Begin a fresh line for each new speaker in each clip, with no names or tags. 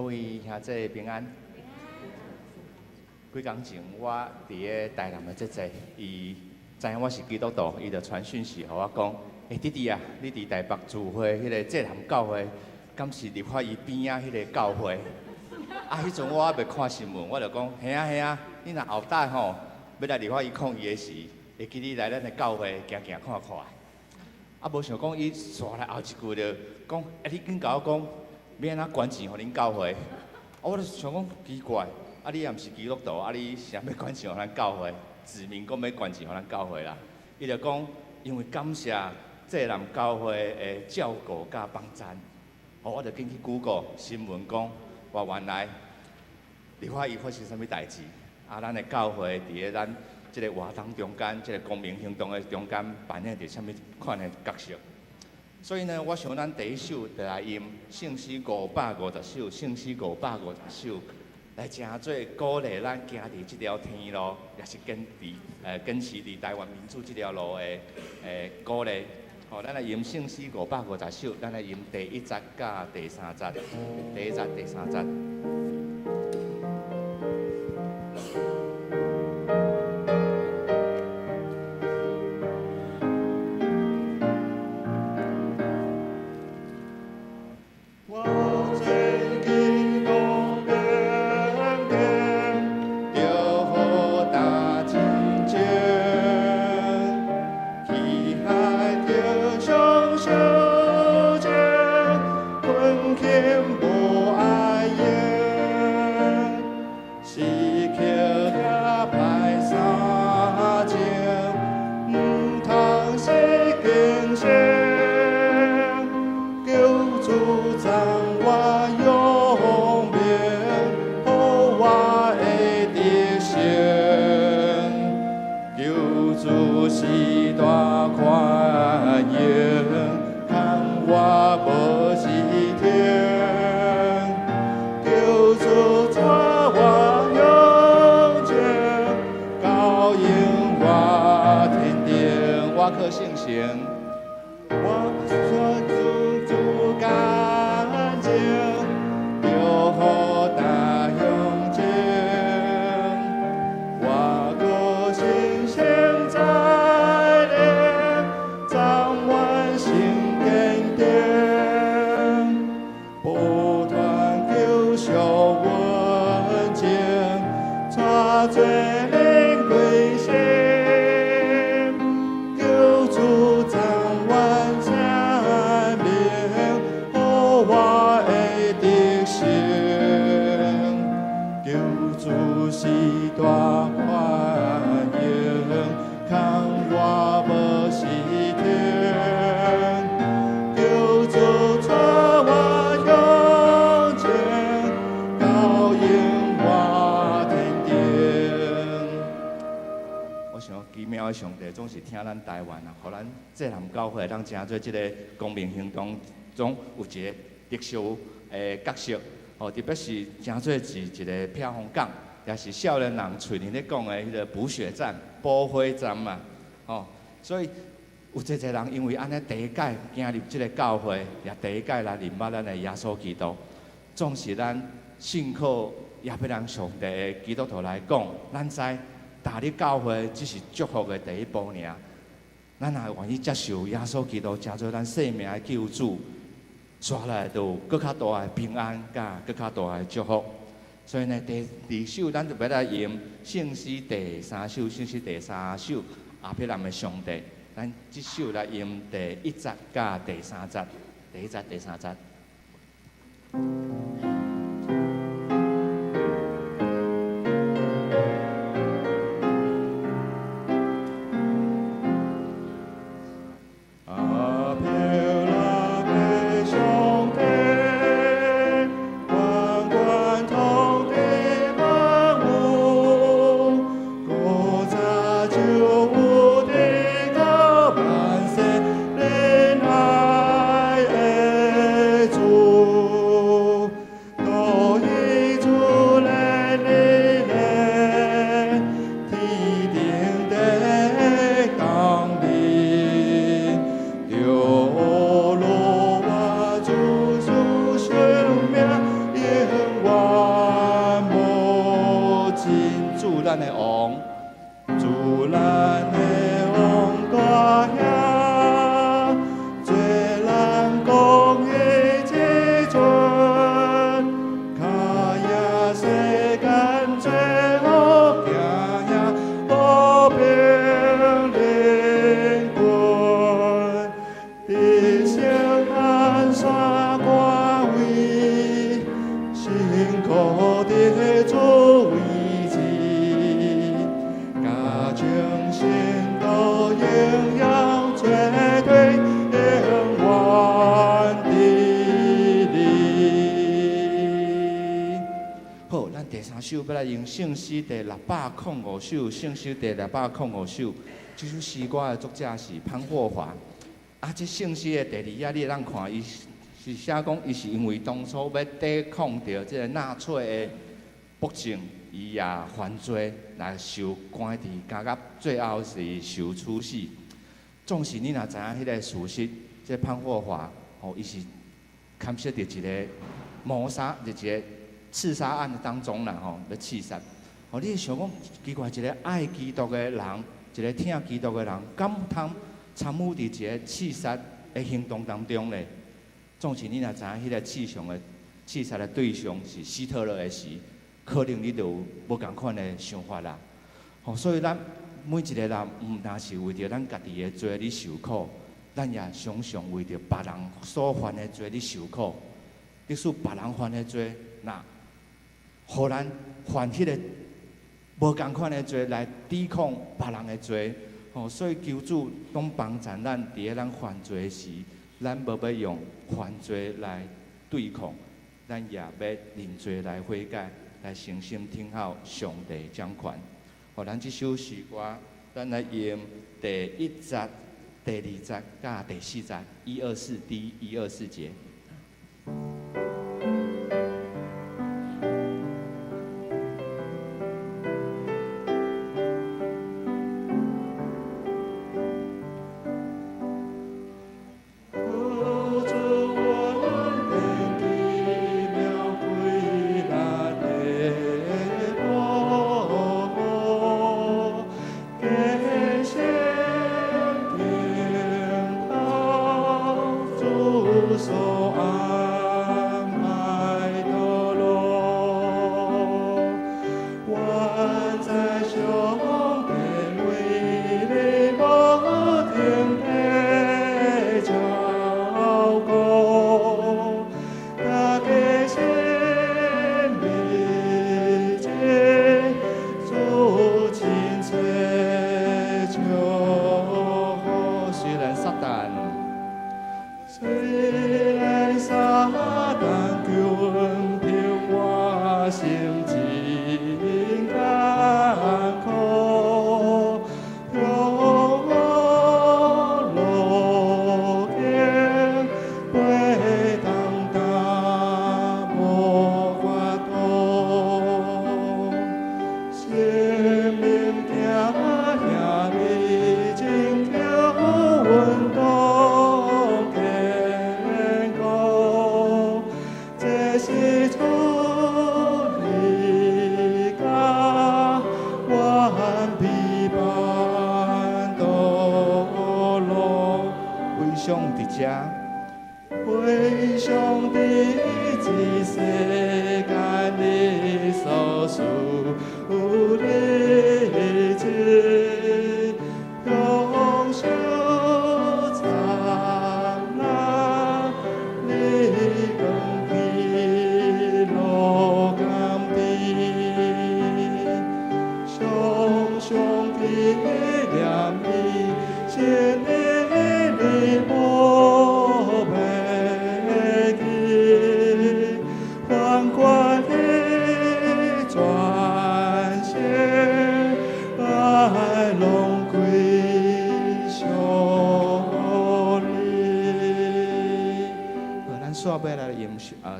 各位兄姊平安。幾工前我佇咧台南的姐姐，伊知影我是基督徒，伊就傳訊息予我講：欸，弟弟啊，你佇台北聚會彼个濟南教會，敢是立法院邊仔彼个教會？啊，彼陣我猶未看新聞，我就講：嘿啊嘿啊，你若後擺吼欲來立法院抗議的時，會記你來咱的教會行行看看。啊，無想講伊煞來後一句就講：欸，你緊共我講，欲按怎捐錢予恁教會？啊，我就想講奇怪，啊，你也毋是基督徒，啊，你啥欲捐錢予咱教會？指明講欲捐錢予咱教會啦。伊就講，因為感謝濟南教會的照顧佮幫贊，哦，我就緊去 Google 新聞講，哇，原來立法院發生啥物代誌？啊，咱的教會佇咧咱這个活動中間，這个公民行動的中間扮演著啥物款的角色？所以呢，我想咱第一首就來用聖詩五百五十首，聖詩五百五十首來成做鼓勵咱行佇這條天路，也是堅持佇台灣民主這條路的鼓勵。好，咱來用聖詩五百五十首，咱來用第一節佮第三節，第一節、第三節。上帝總是疼咱台灣啊，予咱濟南教會當成做這个公民行動中有一个特殊的角色，吼，特別是成做是一个避風港，也是少年人喙裡咧講的彼个補血站、補火站嘛，吼，所以有濟濟人因為按呢第一擺行入這个教會，也第一擺來認捌咱的耶穌基督，總是咱信靠亞伯蘭上帝的基督徒來講，咱知。踏入教會只是祝福的第一步爾。咱若願意接受耶穌基督，成做咱生命的救主，煞來就有閣較大的平安，佮閣較大的祝福。所以呢，第二首咱就欲來用聖詩第三首，聖詩第三首亞伯蘭的上帝。咱這首來用第一節佮第三節，第一節、第三節。
主。
首欲來用聖詩第605首，聖詩第六百空五首。這首詩歌的作者是潘霍華。啊，這聖詩的第二節，你會當看，伊是寫講，伊是因為當初欲抵抗著這個納粹的暴政，伊也犯罪來受關佇監獄，最後是受處死。總是你若知影彼個事實，這個潘霍華吼，伊是牽涉佇一個謀殺，佇一個刺殺案當中啦，吼，欲刺殺。吼，你會想講奇怪，一個愛基督的人，一個疼基督的人，敢通參與佇一個刺殺的行動當中咧？總是你若知影彼個刺殺的對象是希特勒的時，可能你就有無仝款的想法啦。吼，所以咱每一個人，毋但是為著咱家己的罪咧受苦，咱也常常為著別人所犯的罪咧受苦。即使別人犯的罪，若予咱犯彼個無仝款的罪來抵抗別人的罪，吼，所以求主攏幫助咱，佇咧咱犯罪時，咱無欲用犯罪來對抗，咱也欲認罪來悔改，來誠心聽候上帝掌權。吼，咱這首詩歌，咱來用第一節、第二節佮第四節，一二四第一二四節。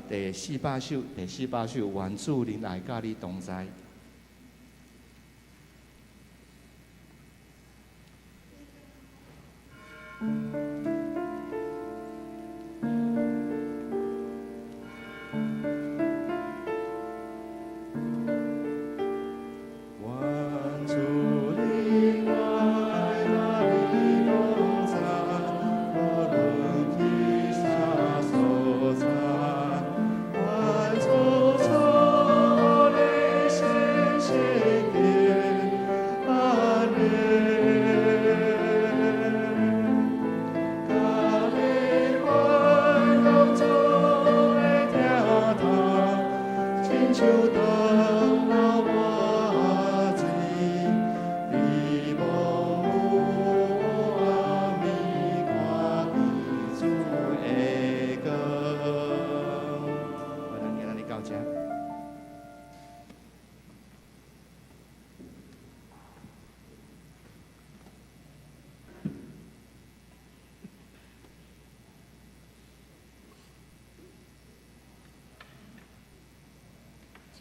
第四百首，第四百首，願主仁愛佮你同在。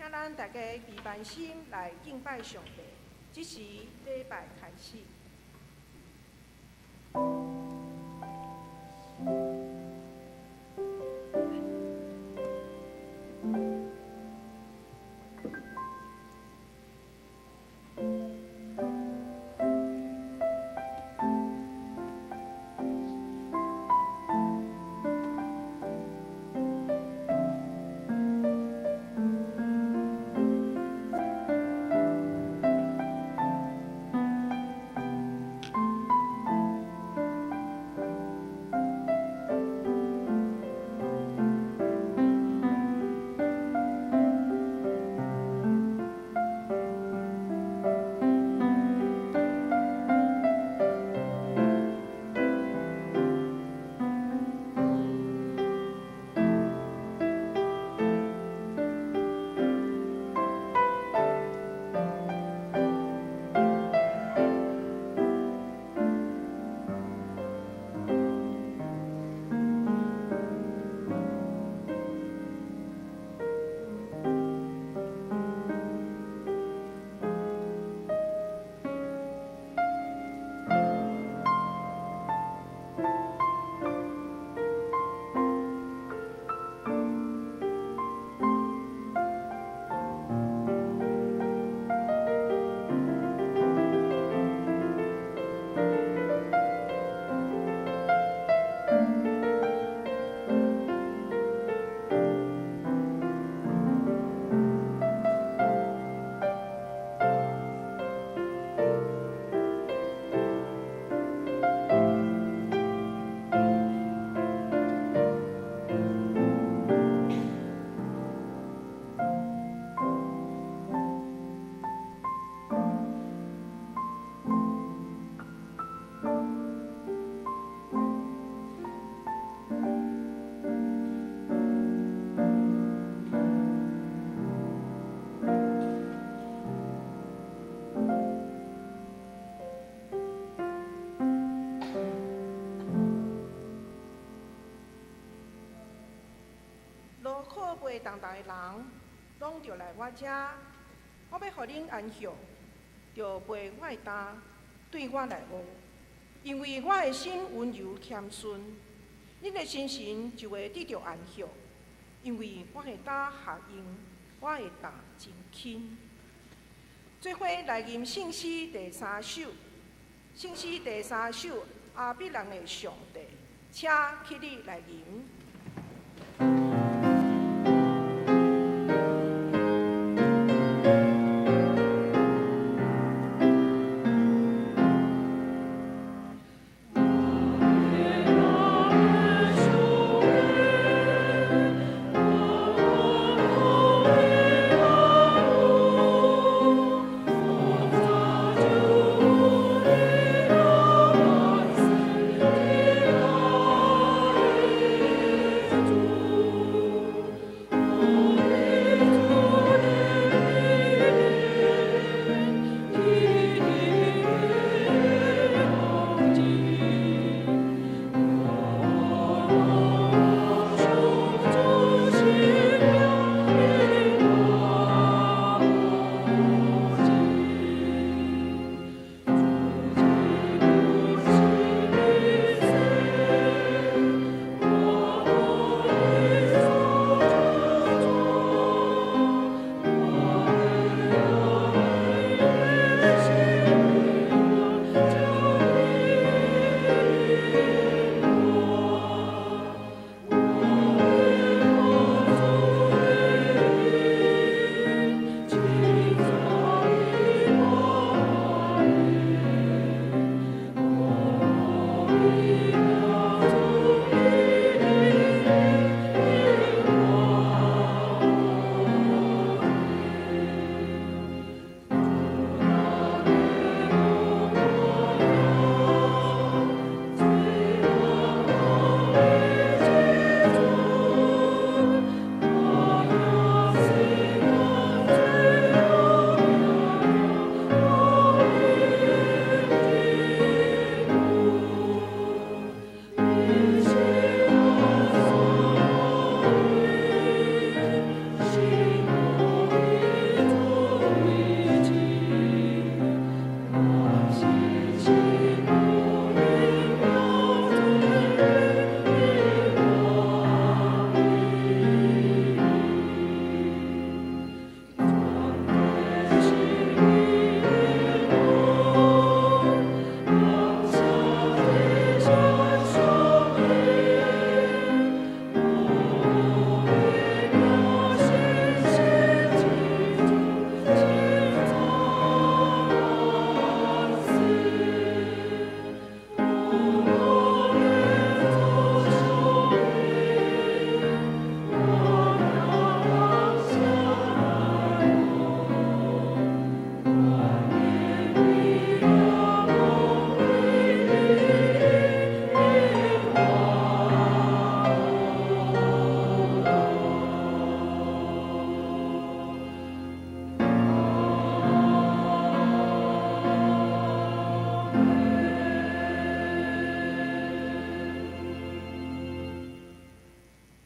請咱大家預備心來敬拜上帝。這時禮拜開始。勞苦背重擔的人，攏著來我遮，我欲予恁安息，著背我的擔，對我來學，因為我的心溫柔謙遜，恁的心神就會得著安息，因為我的擔較輕，我的擔真輕。做伙來吟聖詩第三首，聖詩第三首，亞比人的上帝，請起立來吟。
Amen.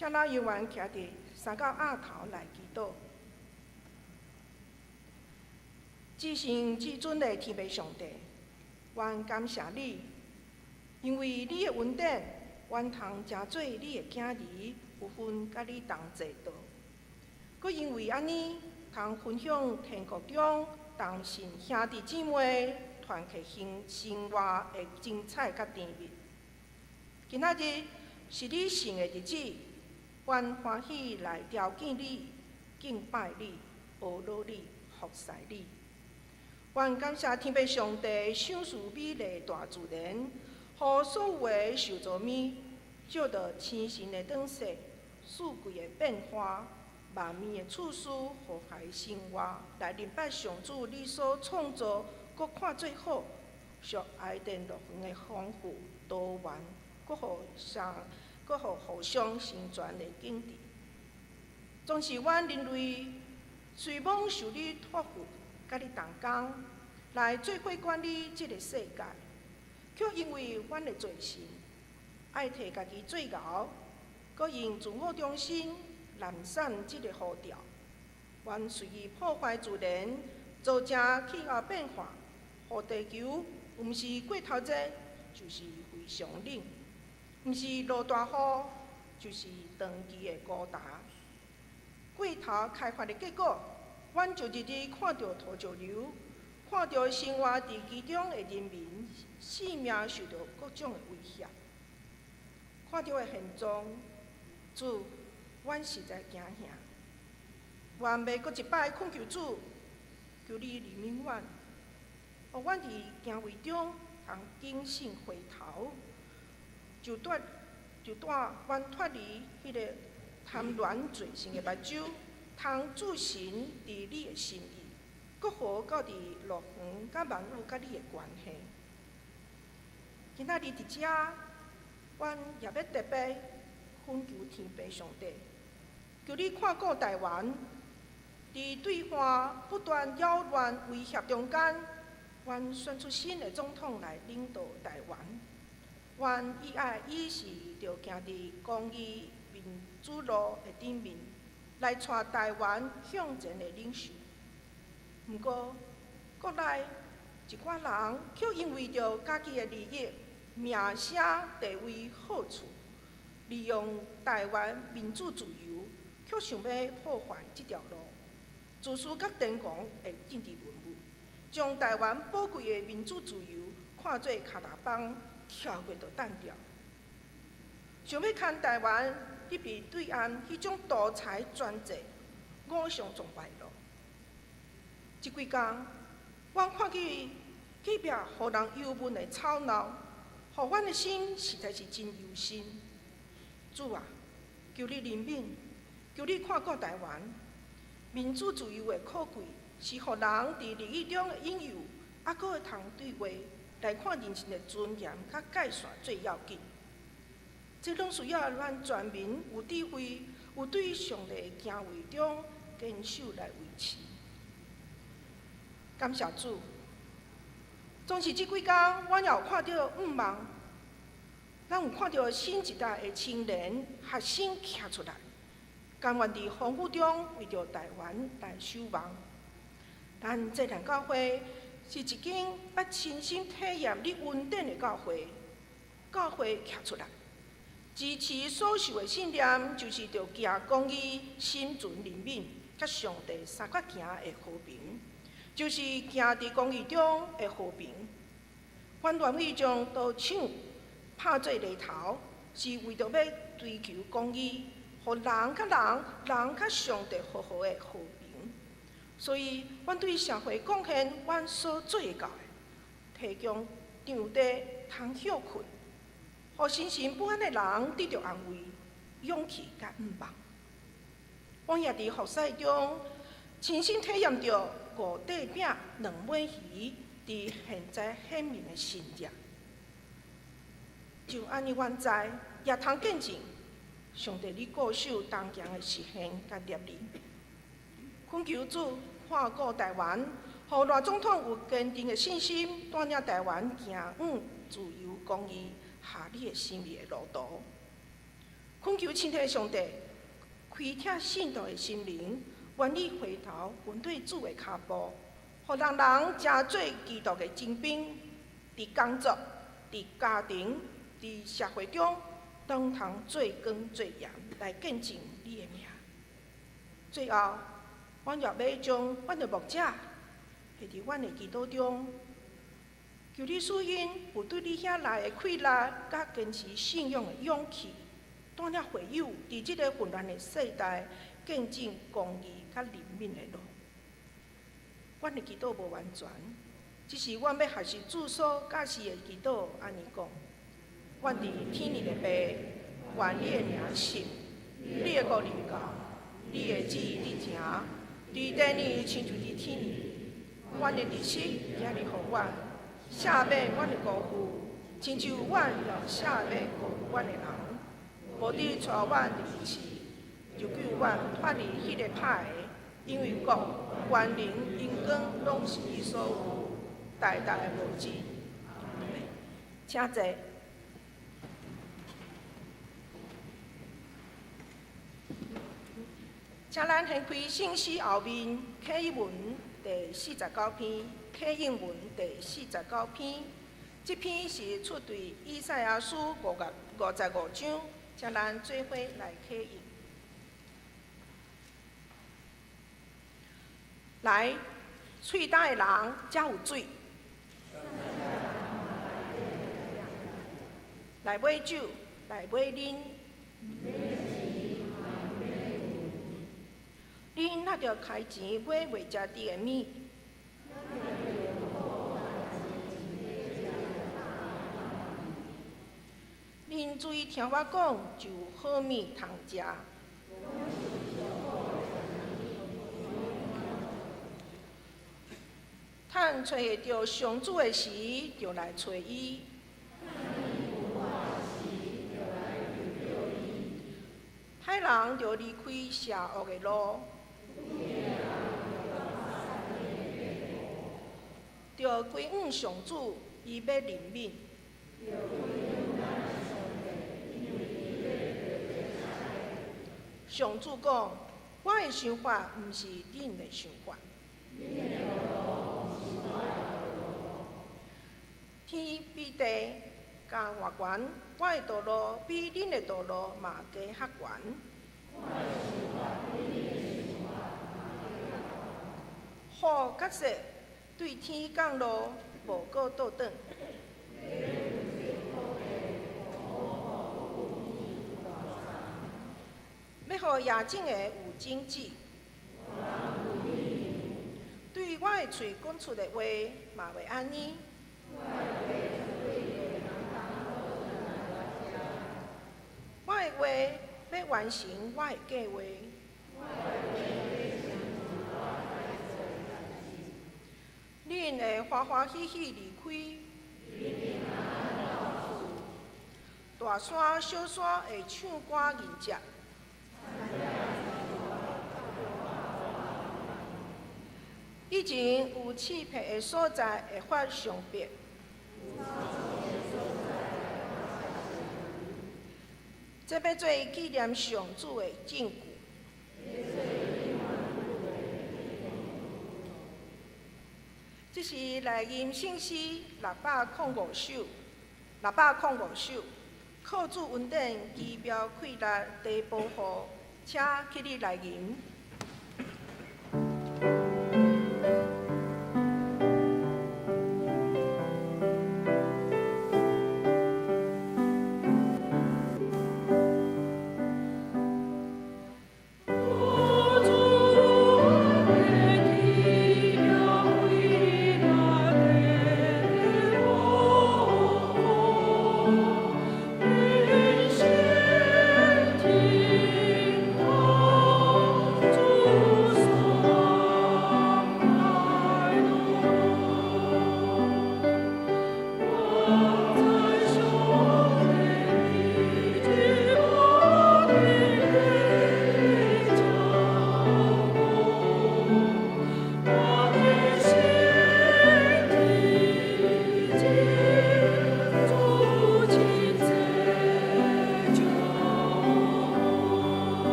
請老猶原徛佇三角額頭來祈禱。至聖至尊的天父上帝，阮感謝你，因為你的恩典，阮通成做你的囝兒，有份佮你同齊道。閣因為按呢，通分享天國中同信兄弟姊妹團契生生活的精彩佮甜蜜。今仔日是你聖的日子，阮歡喜來朝見你、敬拜你、阿羅你、服侍你。阮感謝天父上帝賞賜美麗大自然，予所有的受造物借著星辰的轉逝、四季的變化、萬物的次序、和諧生活，來認捌上主你所創造，閣看做好，屬伊甸樂園的豐富多元，閣予相，閣予互相成全的景致。總是阮人類雖罔受你託付，佮你同工來做伙管理這个世界，卻因為阮的罪性，愛提家己做牛，閣用自我中心濫散這个呼調，阮隨意破壞自然，造成氣候變化，予地球毋是過頭熱，就是非常冷；毋是落大雨，就是長期的高潮。過頭開發的結果，阮就日日看著土石流，看著生活佇其中的人民性命受著各種的威脅，看著的現狀，主，阮實在驚嚇。阮欲閣一擺懇求主，求你憐憫阮，予阮佇敬畏中通警醒回頭，就帶就帶阮脫離彼个貪戀罪性的目睭，通注神佇你的心意，閣予到佇樂園佮萬有佮你的關係。今仔日佇遮，阮也欲特別懇求天父上帝，求你看顧台灣，佇對岸不斷擾亂威脅中間，阮選出新的總統來領導台灣。阮意愛伊是著行佇公義民主路的頂面，來帶台灣向前的領袖。毋過，國內一寡人卻因為著家己的利益、名聲、地位、好處，利用台灣民主自由，卻想欲破壞這條路，自私佮癲狂的政治人物，將台灣寶貴的民主自由看做跤踏板，跳過就擲掉，想欲牽台灣入去對岸彼種獨裁專制、偶像崇拜路。這幾工，阮看見隔壁予人幽悶的吵鬧，予阮的心實在是真憂心。主啊，求你憐憫，求你看顧台灣。民主自由的可貴，是予人佇利益中的引誘，猶閣會通對話來看人生的尊嚴佮界線最要緊。這攏需要咱全民有智慧，有對上帝的敬畏中堅守來維持。感謝主，總是這幾工，阮也有看著向望，咱有看著新一代的青年學生徛出來，甘願佇風雨中為著台灣來守望。咱濟南教會是一間捌親身體驗你恩典的教會，教會徛出來，支持所受的信念，就是著行公義、心存憐憫，佮上帝相佮行的和平，就是行佇公義中的和平。阮願意將刀槍拍做犁頭，是為著欲追求公義，予人佮人、人佮上帝和好的和平。所以，阮對社會貢獻阮所做會到的，提供場地通歇睏，予心神不安的人得著安慰、勇氣佮向望。阮也佇服侍中親身體驗著五塊餅、兩尾魚佇現在顯明的神蹟。就按呢，阮知也通見證上帝你固守同行的實現佮立意。懇求主看顧台灣，予賴總統有堅定的信心，帶領台灣行往自由、公義、合你的心意的路途。懇求親天上帝開啟信徒的心靈，願意回頭跟對主的跤步，予人人成做基督的精兵，佇工作、佇家庭、佇社會中，攏通做光做鹽來見證你的名。最後，阮也欲將阮的牧者，獻佇阮的祈禱中，求你賜𪜶有對你遐來的氣力，佮堅持信仰的勇氣，帶領會友佇這个混亂的世代，見證公義佮憐憫的路。阮的祈禱無完全，只是阮欲學習主所教示的祈禱，按呢講：阮佇天裡的父，願你的名聖，你的國臨到，你的旨意得成，佇地裡親像佇天裡。阮的日食今日予阮，赦免阮的辜負，親像阮也赦免辜負阮的人。無得帶阮入試，就救阮脫離彼个歹的，因為國、權能、榮光，攏是你所有，代代無止。請坐。請咱掀開聖詩後面啟文第四十九篇，啟應文第四十九篇。這篇是出對以賽亞書55章，請咱做伙來啟應。來，喙焦的人才有水。來買酒，來買啉。恁若著開錢買袂食得的物？恁注意聽我講，就有好物通食。趁揣會著上主的時，就來揣伊。歹人著離開邪惡的路，著歸向上主，伊欲憐憫。上主講：我的想法毋是恁的想法。天比地加偌懸，我的道路比恁的道路嘛加較懸。雨佮雪對天降落，無閣倒轉。欲予野種的有種子，對我的喙講出的話嘛袂按呢。我的話欲完成我的計畫。恁會歡歡喜喜離開。大山小山會唱歌迎接。以前有刺皮的所在會發象白。這欲做紀念上主的證據。這這是來吟聖詩605首，605首，靠主恩典，奇妙氣力地保護，請起立來吟。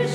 請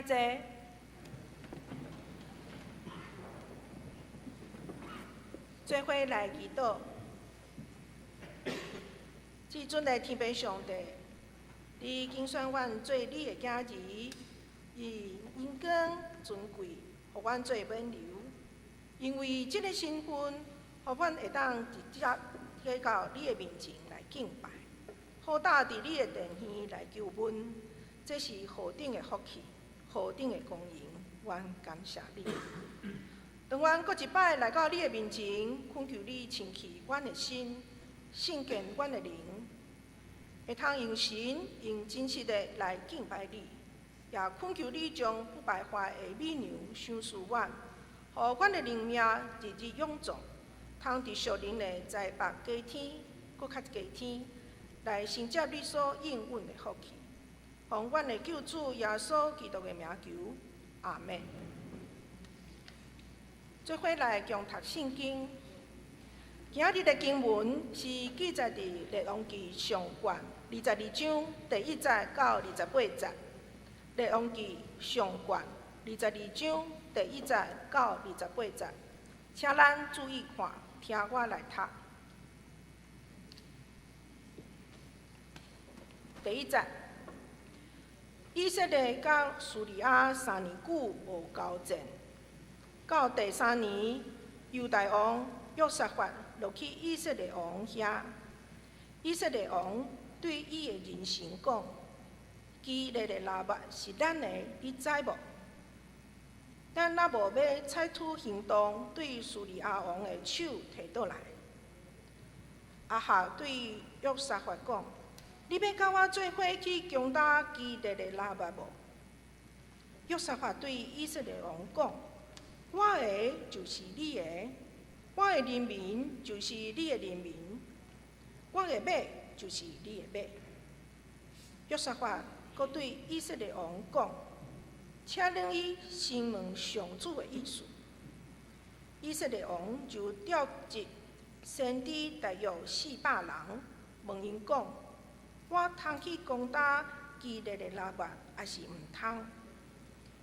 坐。做伙來祈禱。至尊的天父上帝，你揀選阮做你的囝兒，以榮光尊貴，予阮做挽留。因為這个身份，予阮會當直接去到你的面前來敬拜，好膽佇你的殿耳來求問，這是何等的福氣，何等的光榮，阮感謝你。當阮閣一擺來到你的面前，懇求你清去阮的心，聖潔阮的靈，會通用神用真實的來敬拜你，也懇求你將不敗壞的美糧賞賜阮，予阮的靈命日日勇壯，通佇屬靈的財帛加添，閣較加添，來承接你所應允的福氣。奉阮的救主耶穌基督的名求，阿們。做伙來共讀聖經。今日的經文是記載佇列王紀上卷22章第1節到28節。列王紀上卷22章第1節到28節，請咱注意看，聽我來讀。第1節，以色列佮敘利亞3年久無交戰，到第三年，猶大王約沙法落去以色列王遐。以色列王對伊的人臣講：基列的喇末是咱的，你知無？咱若無欲採取行動，對敘利亞王的手提倒來。亞哈對約沙法講：你欲佮我做伙去攻打基列的喇末無？約沙法對以色列王講：我的就是你的，我的人民就是你的人民，我的馬就是你的馬。約沙法閣對以色列王講：請恁去先問上主的意思。以色列王就召集先知大約400人，問𪜶講：我通去攻打基列的喇末，抑是毋通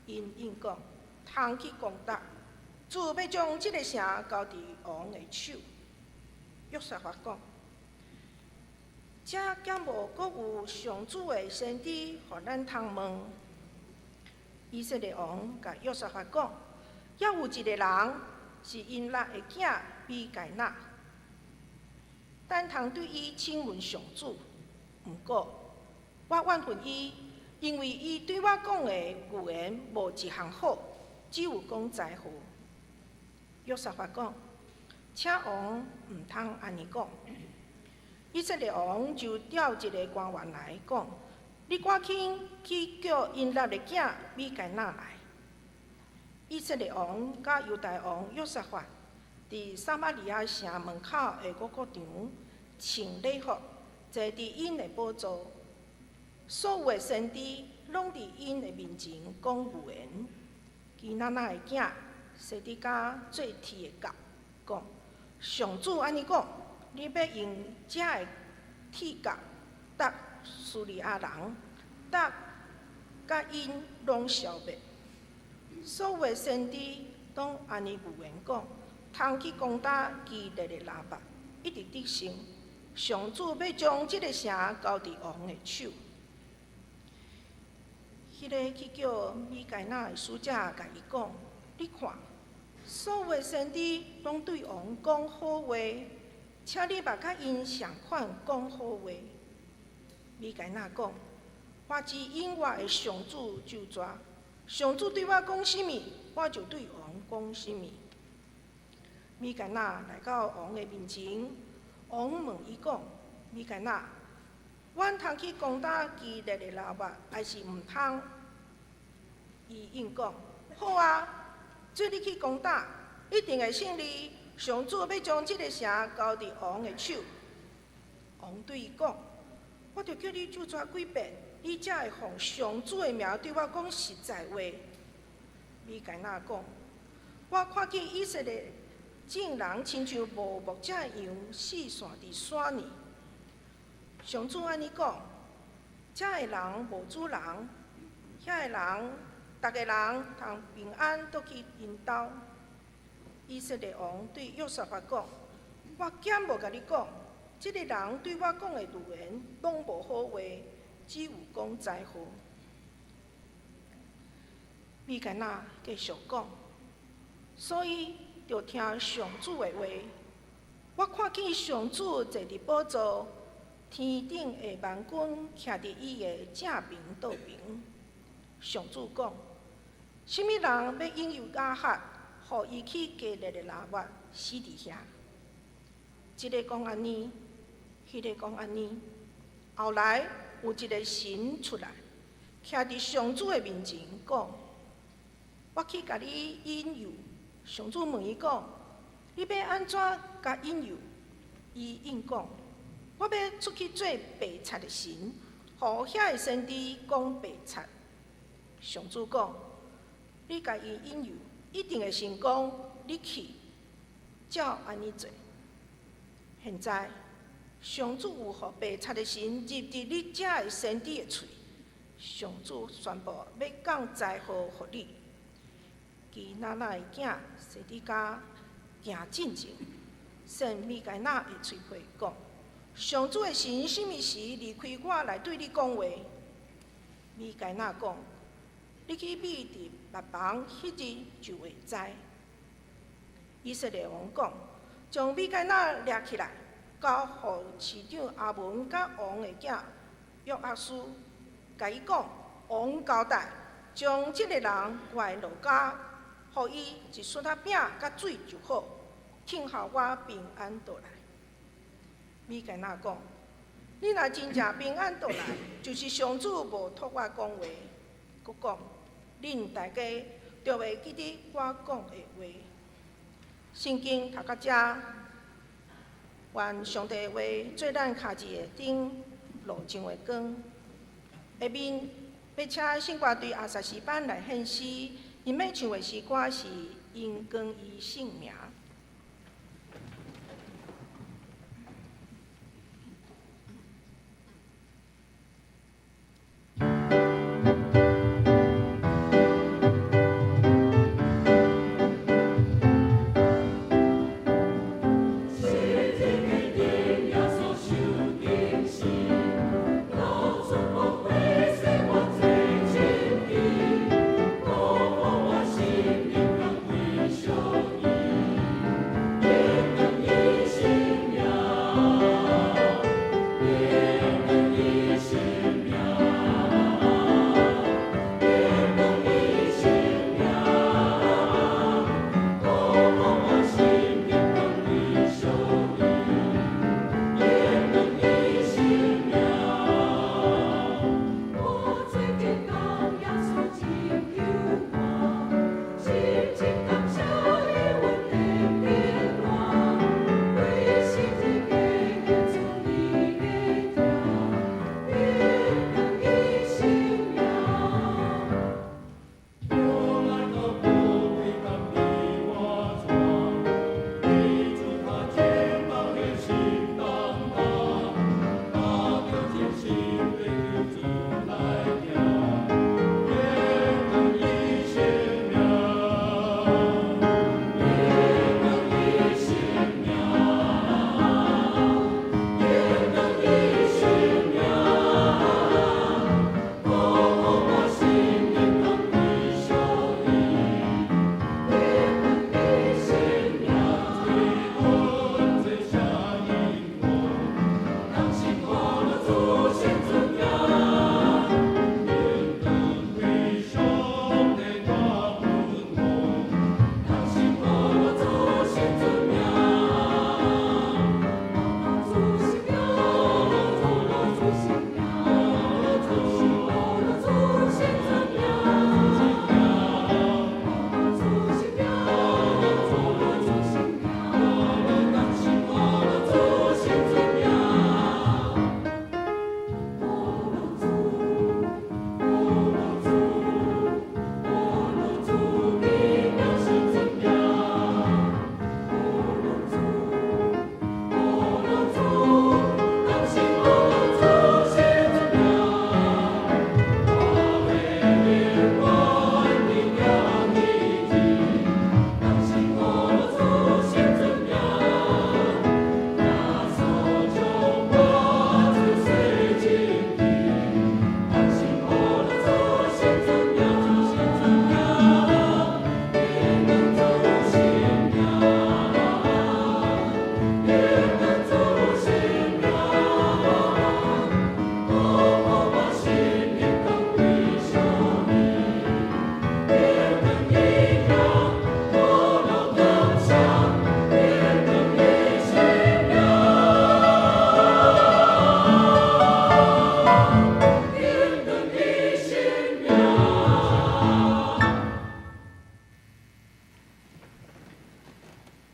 ？𪜶應講：通去攻打。主欲將這个城交佇王的手。約沙法講：遮敢無閣有上主的先知，予咱通問？以色列王共約沙法講：猶有一个人是音辣的囝米該亞，咱通對伊請問上主。毋過，我怨恨伊，因為伊對我講的預言無一項好，只有講災禍。約沙法講：請王毋通按呢講。以色列王就調一个官員來講：你趕緊去叫音辣的囝米該亞來。以色列王佮猶大王約沙法佇撒瑪利亞城門口的五穀場穿禮服，坐佇𪜶的寶座。所有的先知攏佇𪜶的面前講預言。基拿拿的囝西底家做鐵的角，講：上主按呢講，你欲用這个鐵角觸敘利亞人，觸甲𪜶攏消滅。所有的先知攏按呢預言講，通去攻打基列的喇末，一定得勝。上主欲將這个城交佇王的手。彼个去叫米該亞的使者共伊講：你看，所有的先知攏對王講好話，請你嘛佮𪜶仝款講好話。米該亞講：我只因我的上主咒詛，上主對我講啥物，我就對王講啥物。米該亞來到王的面前，王問伊講：米該亞，阮通去攻打基列的喇末，抑是毋通？伊應講：好啊，做你去攻打，一定會勝利。上主欲將這个城交佇王的手。王對伊講：我著叫你咒詛幾遍，你才會奉上主的名對我講實在話。米該亞講：我看見以色列眾人親像無牧者的羊，四散佇山裡。上主按呢講：遮的人無主人，遐的人，逐个人通平安倒去𪜶兜。以色列王對約沙法講：我敢無共你講，這个人對我講的預言攏無好話，只有講災禍。米該亞繼續講，所以著聽上主的話。我看見上主坐佇寶座，天頂的萬軍徛佇伊的正爿倒爿。上主講：啥物人欲引誘亞哈，予伊去基列的喇末死佇遐？這个講按呢，彼个講按呢。後來有一个神出來，徛佇上主的面前講：我去共你引誘。上主問伊講：你欲按怎共引誘？伊應講：我欲出去做白賊的神，予遐的先知講白賊。上主講：你共伊引誘，一定會成功。你去，照按呢做。現在，上主有予白賊的神入佇你遮的先知的喙。上主宣布欲降災禍予你。基拿拿的囝西底家行進前，先米該亞的喙皮講：上主的神啥物時離開我來對你講話？米迦亞講：你去覕佇蜜房，彼日就會知。以色列王講：將米迦亞掠起來，交予市長亞文佮王的囝約阿斯，共伊講：王交代，將這个人掛落架，予伊一欶仔餅佮水就好，慶候我平安倒來。米迦亞講：你若真正平安倒來，就是上主無託我講話，閣講，恁大家著會記得我講的話。聖經讀到遮，願上帝的話做咱跤趾的燈，路上的光。下面欲請聖歌隊阿薩詩班來獻詩，𪜶欲唱的詩歌是《榮光伊聖名》。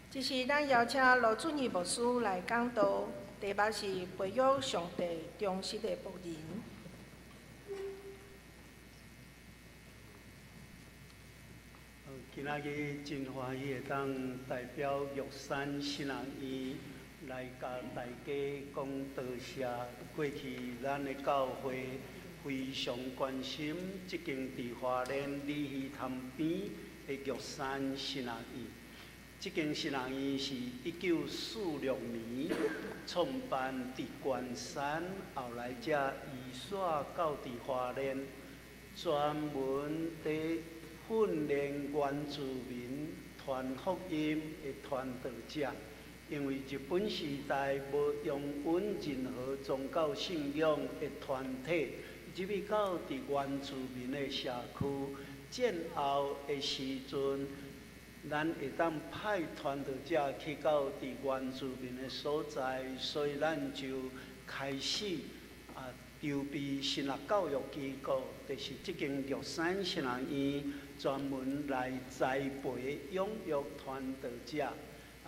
這是咱邀請羅俊義牧師來講道，題目是培育上帝忠實的僕人。
今仔日真歡喜會當代表玉山神學院來共大家講多謝。過去咱的教會非常關心這間佇花蓮鯉魚潭邊的玉山神學院。這間神學院是1946年創辦佇關山，後來才移徙到佇花蓮。專門佇訓練原住民傳福音的傳道者。因為日本時代無容允任何宗教信仰的團體入去到佇原住民的社區。戰後的時陣，咱會當派傳道者去到佇原住民的所在，所以咱就開始籌備神學教育機構，就是這間玉山神學院，專門來栽培養育傳道者。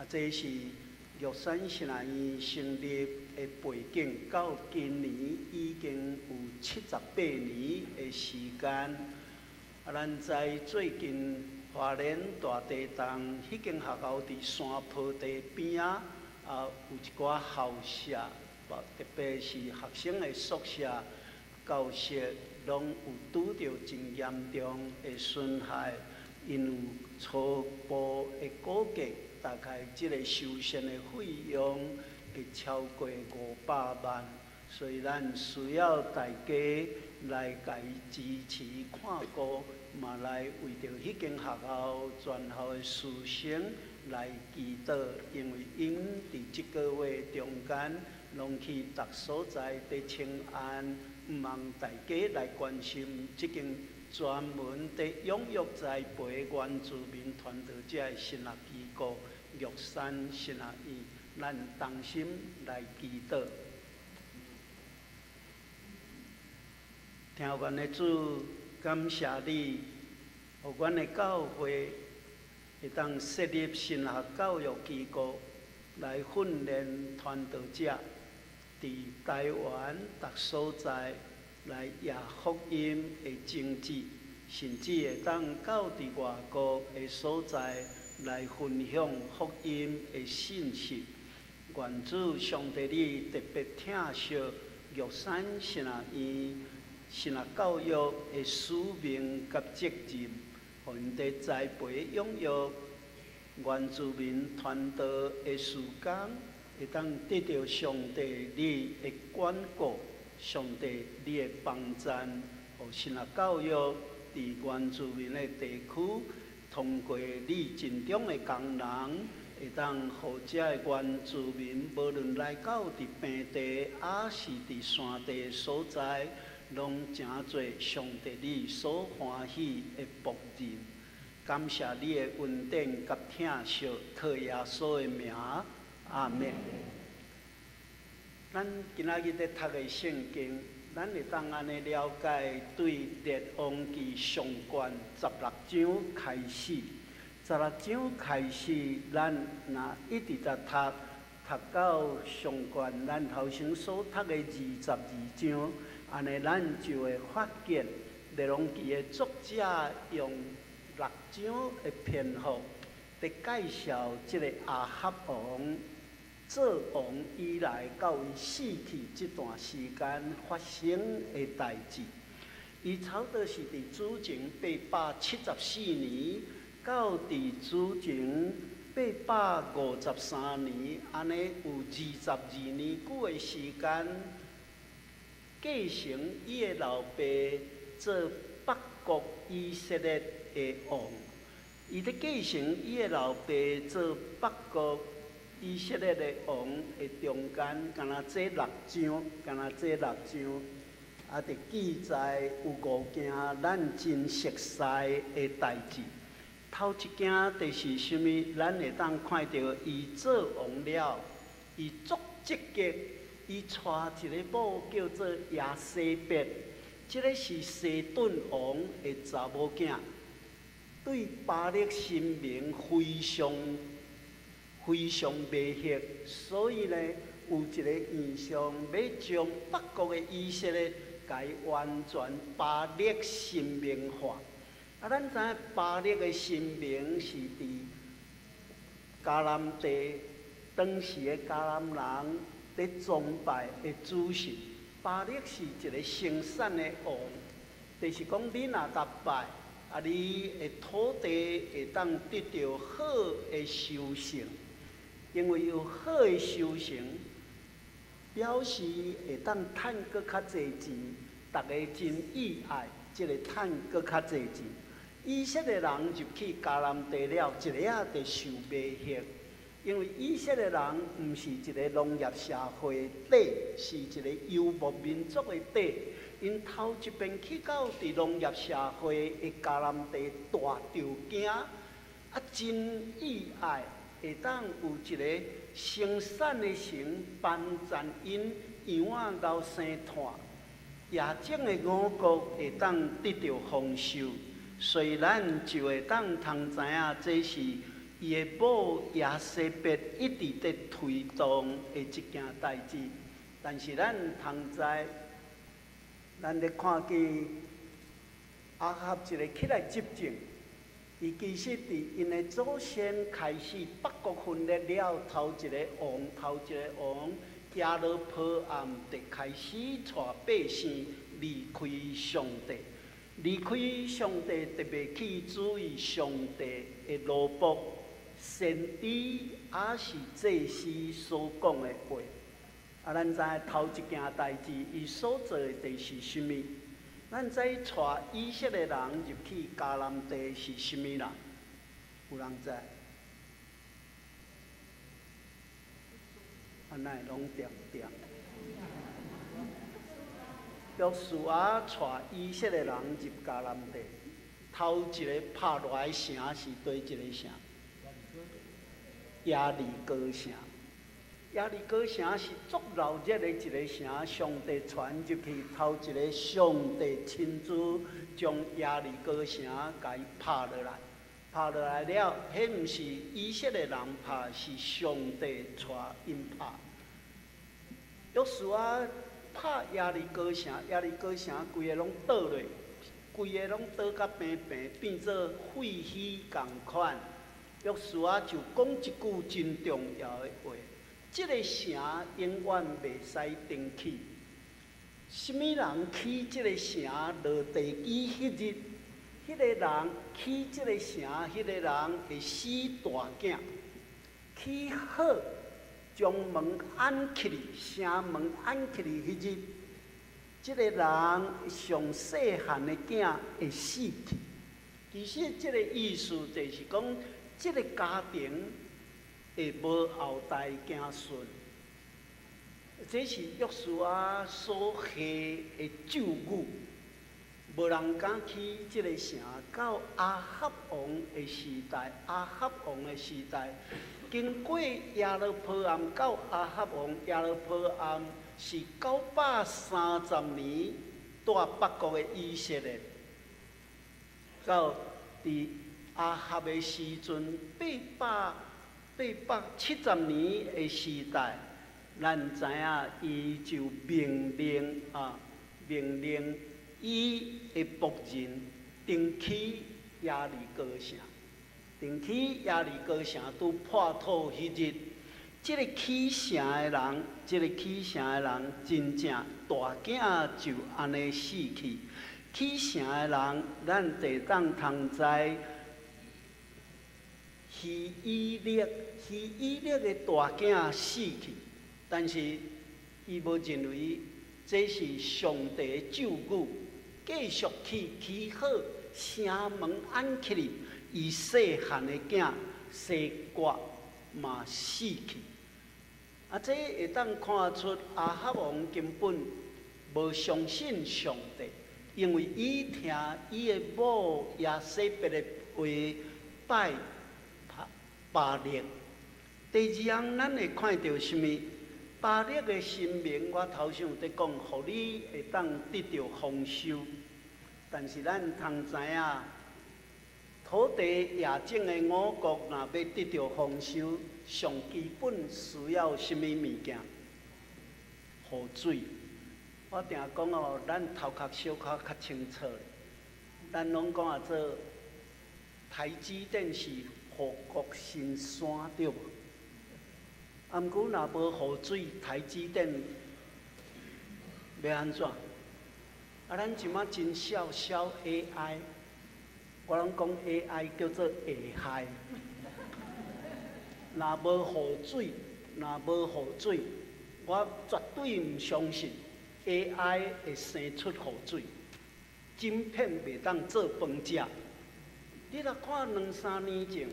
這是玉山神學院成立的背景，到今年已經有78年的時間。咱知最近花蓮大地震，彼間學校佇山坡地邊仔，有一寡校舍，特別是學生的宿舍、教室，攏有拄著真嚴重的損害。𪜶有初步的估計，大概這个修繕的費用會超過500萬，所以咱需要大家來共伊支持看顧，嘛來為著彼間學校全校的師生來祈禱，因為𪜶佇這個月中間攏去逐所在佇請安，毋望大家來關心這間專門佇養育栽培原住民傳道者的神學機構玉山神學院，咱同心來祈禱。聽阮的主，感謝你，予阮的教會會當設立神學教育機構來訓練傳道者，佇台灣逐所在來掖福音的種子，甚至會當到佇外國的所在來分享福音的信息。願主上帝你特別疼惜玉山神學院神學教育的使命佮責任，予𪜶佇栽培養育原住民傳道的事工，會當得著上帝你的管顧，上帝你的幫贊，予神學教育佇原住民的地區，通過你盡忠的工人，會當予遮的原住民，無論來到佇平地，抑是佇山地的所在，攏成做上帝你所歡喜的僕人。感謝你的恩典佮疼惜，靠耶穌的名，阿們。咱今仔日咧讀的聖經，咱會當按呢了解，對列王記上卷十六章開始，十六章開始，咱若一直在讀，讀到上卷，咱頭先所讀的22章，按呢咱就會發現列王記的作者用六章的篇幅，佇介紹這個亞哈王做王以來到伊死去這段時間發生的代誌。伊差不多是佇主前874年到佇主前853年，按呢有22年久的時間，繼承伊的老爸做北國以色列的王。伊佇繼承伊的老爸做北國以色列的王的中間，敢若這六章，敢若這六章，佇記載有五件咱真熟似的代誌。頭一件就是啥物？咱會當看著伊做王了，伊足積極，伊娶一个某叫做耶洗別，這个是西頓王的查某囝，對巴力神明非常非常迷惑，所以呢，有一个異象，欲將北國的以色列共伊完全巴力神明化。咱知影巴力的神明是佇迦南地當時的迦南人佇崇拜的主神。巴力是一个生產的王，就是講你若共拜，你的土地會當得著好的收成，因為有好的收成，表示會當趁閣較濟錢，逐家真意愛這這个趁閣較濟錢。以色列人入去迦南地了，一下仔就受迷惑，因為以色列人毋是一个農業社會底，是一个遊牧民族的底。𪜶頭一遍去到佇農業社會的迦南地，大著驚，啊，真意外會當有一个生產的神幫贊𪜶羊仔𠢕生湠，野種的五穀會當得著豐收。雖然就會當通知影，這是伊的某耶洗別一直佇推動的這件代誌，但是咱通知，咱咧看見亞哈一个起來執政，伊其實佇𪜶的祖先開始北國分裂了，頭一个王，頭一个王耶羅波暗就開始帶百姓離開上帝。離開上帝，特別去注意上帝的奴僕、先知，抑是祭司所講的話。啊，咱知頭一件代誌，伊所做的就是啥物？咱知帶以色列人入去迦南地是啥物人？有人知？啊，哪會攏恬恬？約書亞帶以色列人入迦南地，頭一个拍落來城是佗一个城？耶利哥城。耶利哥城是足鬧熱的一个城，上帝傳入去，頭一个上帝親自將耶利哥城共伊拍落來，拍落來了，彼毋是以色列人拍，是上帝帶𪜶拍。約書亞拍耶利哥城，耶利哥城規个攏倒落，規个攏倒甲平平，變做廢墟仝款。約書亞就講一句真重要的話：這个城永遠袂使重起。啥物人起這个城落地基彼日，彼个人起這个城，彼个人會死大囝。起好，將門按起來，城門按起來彼日，這个人上細漢的囝會死去。其實這个意思就是講，這个家庭會無後代子孫。這是約書亞所下的咒語，無人敢起這个城。到亞哈王的時代，亞哈王的時代，經過耶羅波暗到亞哈王，耶羅波暗是930年蹛北國的以色列，到佇亞哈的時陣，870年的時代，咱知影伊就命令啊，命令伊的僕人重起耶利哥城，重起耶利哥城拄破土彼日，這个起城的人，這个起城的人真正大囝就按呢死去。起城的人，咱會當通知希以勒，希以勒的大囝死去，但是伊無認為這是上帝的咒語，繼續起起好城門按起來，伊細漢的囝西割嘛死去。啊，這會當看出亞哈王根本無相信上帝，因為伊聽伊的某耶洗別的話拜巴力。第二項，咱會看著啥物？巴力的神明，我頭先有佇講，予你會當得著豐收。但是咱通知影，土地野種的五穀，若欲得著豐收，上基本需要啥物物件？雨水。我定講哦，咱頭殼小可較清楚。咱攏講啊做台積電是護國神山，對無？啊，毋過若無雨水，台積電欲按怎？啊，咱這馬真痟痟 AI，我攏講 AI 叫做下害。若無雨水，若無雨水，我絕對毋相信 AI 會生出雨水。晶片袂當做飯食。你若看兩三年前，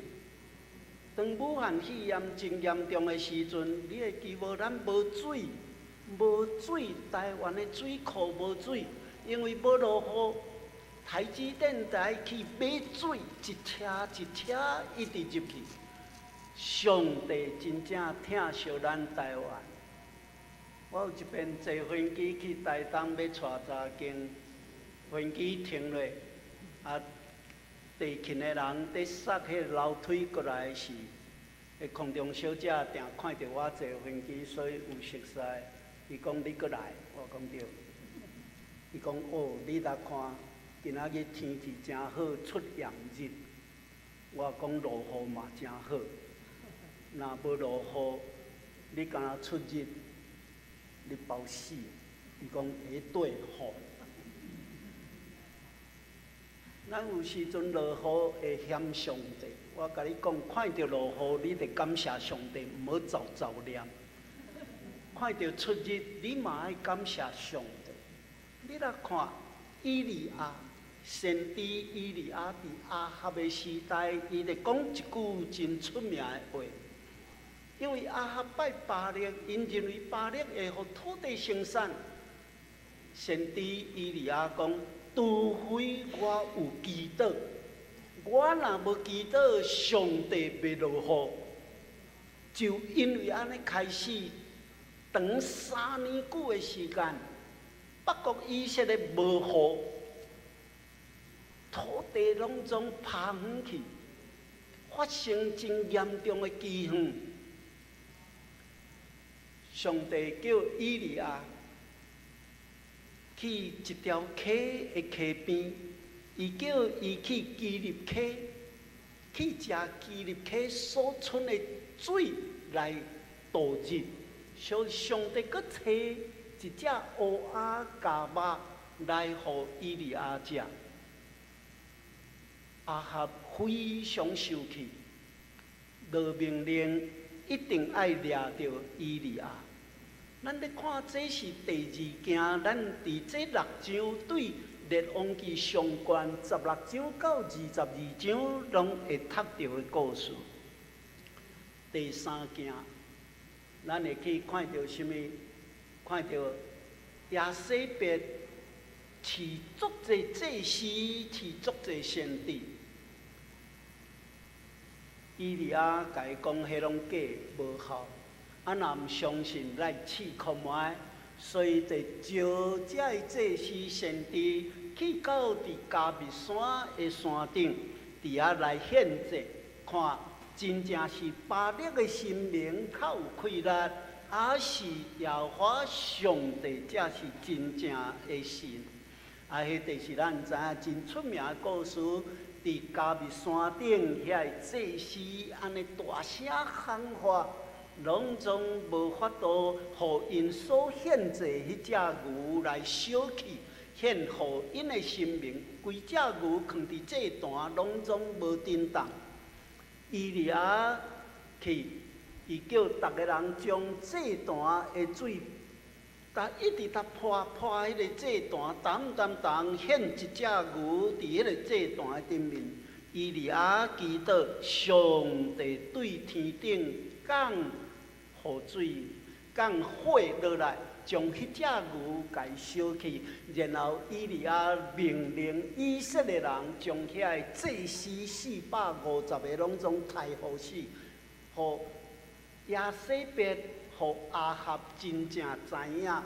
當武漢肺炎真嚴重的時陣，你會記無？咱無水，無水，台灣的水庫無水，因為欲落雨，台積電愛去買水，一車一車一直入去。上帝真正疼惜咱台灣。我有一遍坐飛機去台東，欲帶查經，飛機停落，啊，地勤的人佇索彼樓梯過來時，彼空中小姐定看著我坐飛機，所以有熟似。伊講你閣來，我講對。伊講哦，你來看，今仔日天氣誠好，出炎熱。我講落雨嘛誠好，若無落雨，你敢若出熱，你包死。伊講會對吼。咱有時陣落雨會嫌上帝，我共你講，看著落雨，你著感謝上帝，毋好咒咒念。看著出熱，你嘛愛感謝上帝。你來看以利亞，先知以利亞佇亞哈的時代，伊咧講一句真出名的話。因為亞哈拜巴力，𪜶認為巴力會予土地生產。先知以利亞講：除非我有祈禱，我若無祈禱，上帝袂落雨。就因為按呢開始，長3年久的時間，北國以色列無雨，土地攏總拋荒去，發生真嚴重的饑荒。上帝叫以利亞去一條溪的溪邊，伊叫伊去基立溪，去食基立溪所出的水來度日。所以上帝閣差一隻烏鴉咬肉來予以利亞食。亞哈非常生氣，就命令一定愛掠著以利亞。咱咧看，這是第二件，咱佇這六章對列王紀上卷16章到22章，攏會讀著的故事。第三件，咱會去看著啥物？看著耶洗別飼足濟祭司，飼足濟先知。以利亞共伊講，彼攏假無效。啊，若毋相信，來試看覓，所以就招這个祭司先知去到佇迦密山的山頂，佇遐來獻祭，看真正是巴力的神明較有氣力，抑是耶和華上帝才是真正的神。啊，彼就是咱知影真出名的故事，佇迦密山頂遐个祭司按呢大聲喊話。攏總無法度，予𪜶所獻祭彼隻牛來燒去，獻予𪜶的神明。規隻牛囥佇祭壇，攏總無振動。以利亞去，伊叫逐个人將祭壇的水，逐一直逐潑潑彼个祭壇，澹澹澹獻一隻牛佇彼個祭壇的頂面。以利亞祈禱，上帝對天頂降雨水，降火落來，將彼隻牛共燒去。然後以利亞命令以色列人將遐个祭司450個攏總刣予死，予耶洗別、予亞哈真正知影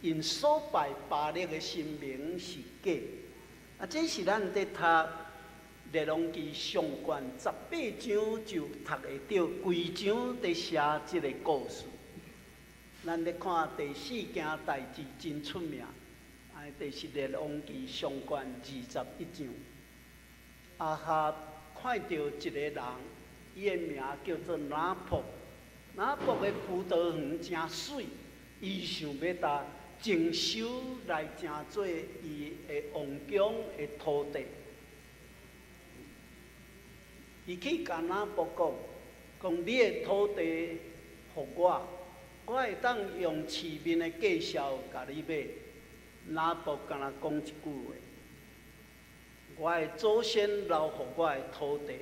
，𪜶所拜巴力的神明是假。啊，這是咱佇讀列王紀上卷18章就讀會著，規章佇寫這个故事。咱咧看第四件代誌真出名，啊，就是列王紀上卷21章。亞哈看著一个人，伊的名叫做拿伯，拿伯的葡萄園誠媠，伊想欲共徵收來成做伊的王宮的土地。伊去共拿伯講，講你的土地予我，我會當用市面的價數共你買。拿伯敢若講一句話，我的祖先留予我的土地，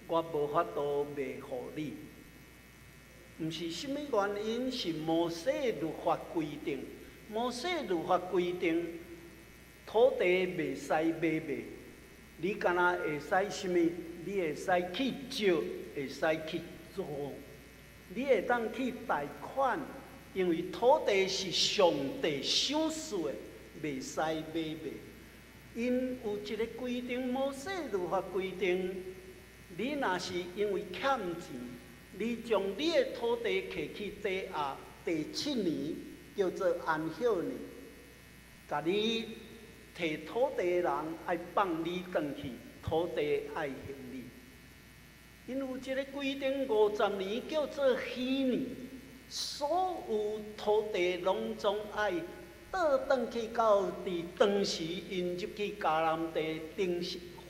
我無法度賣予你。毋是啥物原因，是摩西律法規定。摩西律法規定，土地袂使買賣，你敢若會使啥物？你會使去借，會使去租，你會當去貸款，因為土地是上帝賞賜的，袂使買賣。𪜶有一个規定，摩西律法規定，你若是因為欠錢，你將你的土地提去抵押，第七年叫做安息年，共你提土地的人愛放你轉去，土地愛還你。𪜶有一个規定，50年叫做禧年，所有土地攏總愛倒轉去到佇當時𪜶入去迦南地定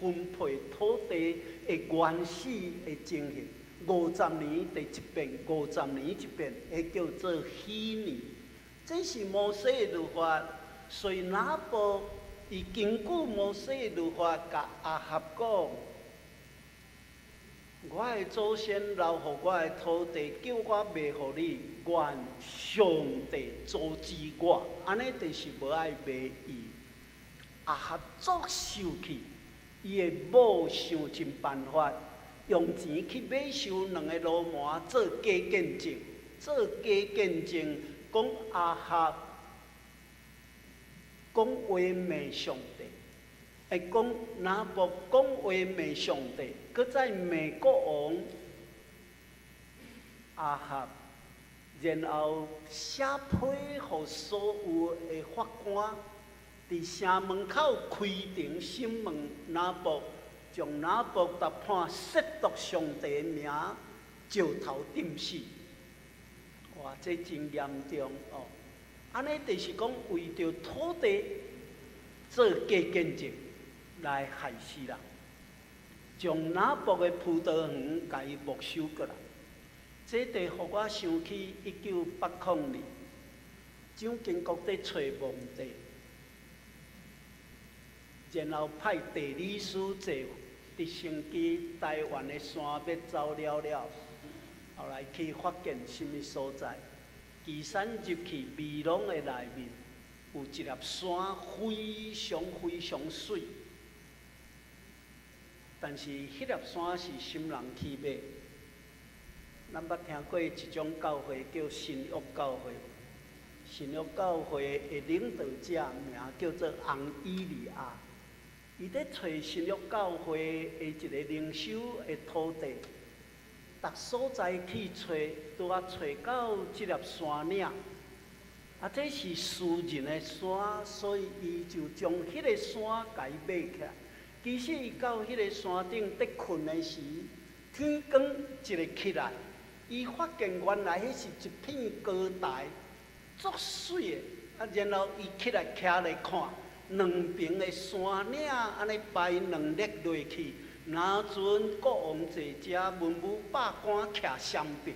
分配土地的原始的情形。五十年第一遍，五十年一遍，彼叫做禧年。這是摩西的律法，所以拿伯伊根據摩西的律法，共亞哈講：我的祖先留予我的土地，叫我賣予你，願上帝阻止我，按呢就是無愛賣伊。亞哈足受氣，伊的某想盡辦法，用錢去買收兩个鱸鰻做假見證，做假見證，講亞哈講話罵上帝，會講拿伯講話罵上帝，閣再罵國王亞哈，然後寫批予所有的法官，佇城門口開庭審問拿伯。將拿伯共判褻瀆上帝名，石頭釘死。哇，這真嚴重哦！按呢就是講為著土地做假見證來害死人，將拿伯的葡萄園共伊沒收過來。這就予我想起1980年，蔣經國佇揣墓地，然後派地理師坐直升機台灣的山欲走了了，後來去發現啥物所在？岐山入去美濃的內面，有一粒山非常非常媠，但是彼粒山是啥人去買？咱捌聽過一種教會叫新約教會，新約教會的領導者名叫做翁以利亞。伊咧揣新約教會的一个靈修的土地，逐所在去揣，拄仔揣到這粒山嶺。啊，這是私人的山，所以伊就將彼个山共伊買起來。其實伊到彼个山頂佇睏的時，天光一个起來，伊發現原來彼是一片高台，足媠的。啊，然後伊起來徛咧看。兩爿的山嶺按呢排兩列落去，若陣國王坐遮，文武百官徛雙爿。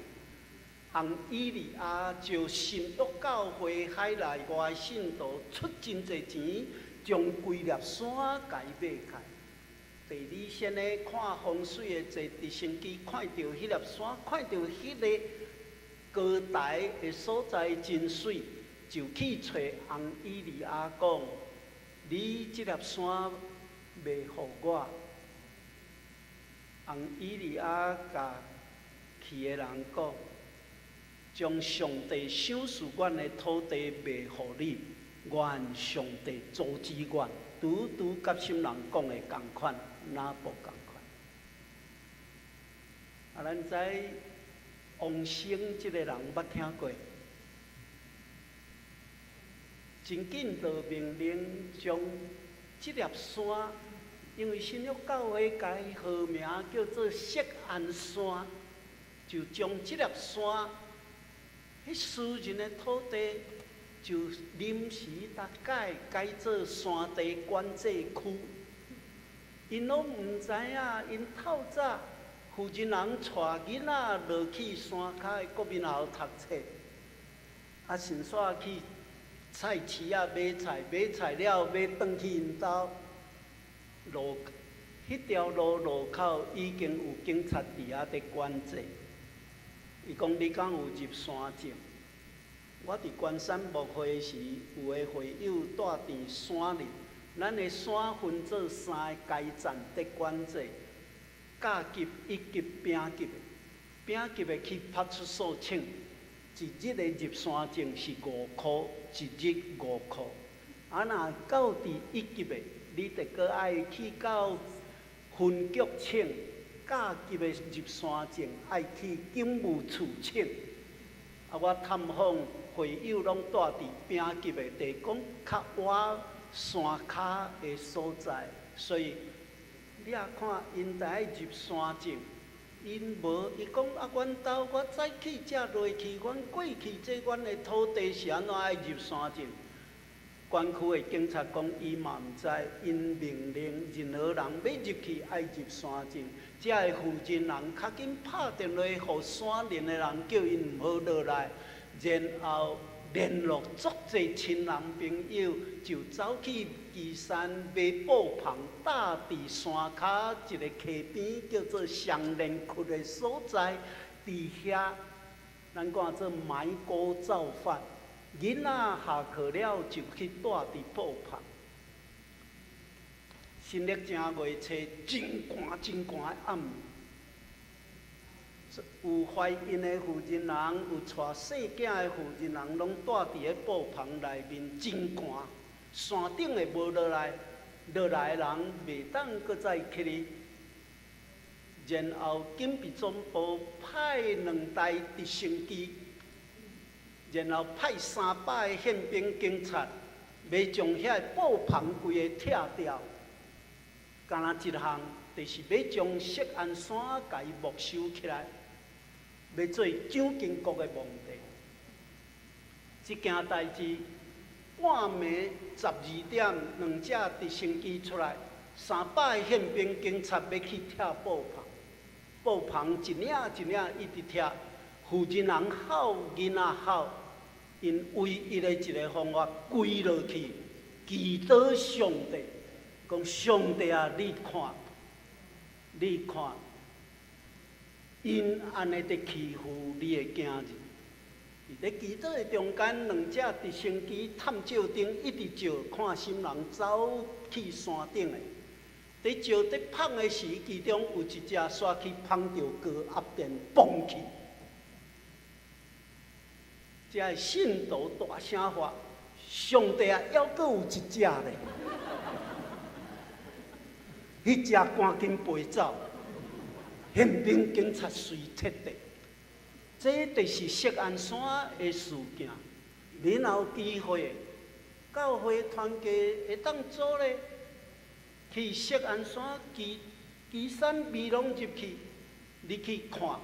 翁以利亞就新約教會海內外信徒出真濟錢，將規粒山共伊買開。地理先咧看風水的坐直升機，看著彼粒山，看著彼个高台的所在真媠，就去揣翁以利亞講：你這粒山賣予我。翁以利亞共去的人講：將上帝賞賜阮的土地賣予你，願上帝阻止阮。拄拄佮啥人講的仝款，拿伯仝款。啊，咱知王生這个人捌聽過？真緊就命令將這粒山，因為新約教會共伊號名叫做錫安山，就將這粒山，彼私人的土地，就臨時共改改做山地管制區。𪜶攏毋知影，𪜶透早負責人帶囡仔落去山跤的國民學校讀冊，啊，順紲去菜市仔買菜，買菜了欲轉去𪜶兜，路，彼條路路口已經有警察佇遐佇管制。伊講你敢有入山證？我佇關山牧會時，有的會友蹛佇山裡，咱的山分做三个階層佇管制：甲級、乙級、丙級的。丙級的去派出所請，一日的入山證是五箍，一日五箍。啊，若到佇乙級的，你著閣愛去到分局請；甲級的入山證愛去警務處請。啊，我探訪會友攏蹛佇丙級的，就是講較倚山跤的所在，所以你也看𪜶愛入山證，𪜶無，伊講啊，阮兜我早起才落去，阮過去這阮的土地是按怎愛入山證？管區的警察講，伊嘛毋知，𪜶命令任何人欲入去愛入山證，遮的負責人較緊拍電話予山林的人，叫𪜶毋好落來，然後聯絡足濟親人朋友，就走去旗山買布棚，搭佇山跤一个溪邊，叫做雙連窟的所在，佇遐，咱講做埋鍋造飯。囡仔下課了就去蹛佇布棚。新曆正月初，真寒真寒的暗暝，有懷孕的婦人，有帶細囝的婦人，攏蹛佇咧布棚內面，真寒。山頂的無落來，落來的人袂當閣再起去。然後警備總部派兩台直升機，然後派300個憲兵警察，欲將遐個布棚規个拆掉。干焦一項，就是欲將錫安山共伊沒收起來，欲做蔣經國的墓地。這件代誌，半暝12點，兩架直升機出來，300個憲兵警察欲去拆布棚，布棚一領一領一直拆，婦人人哭，囡仔哭，𪜶唯一的一个方法，跪落去祈禱上帝，講上帝啊，你看，你看，𪜶按呢佇欺負你的囝兒。佇咧祈禱的中間，兩隻直升機探照燈一直照，看啥人走去山頂的。佇照佇麭的時，其中有一隻煞去碰著高壓電，崩去。這个信徒大聲喊：上帝啊，猶閣有一隻咧！彼隻趕緊飛走，憲兵警察隨撤退。這就是錫安山的事件。你若有機會，教會團契會當組咧，去錫安山旗旗山美濃入去，你去看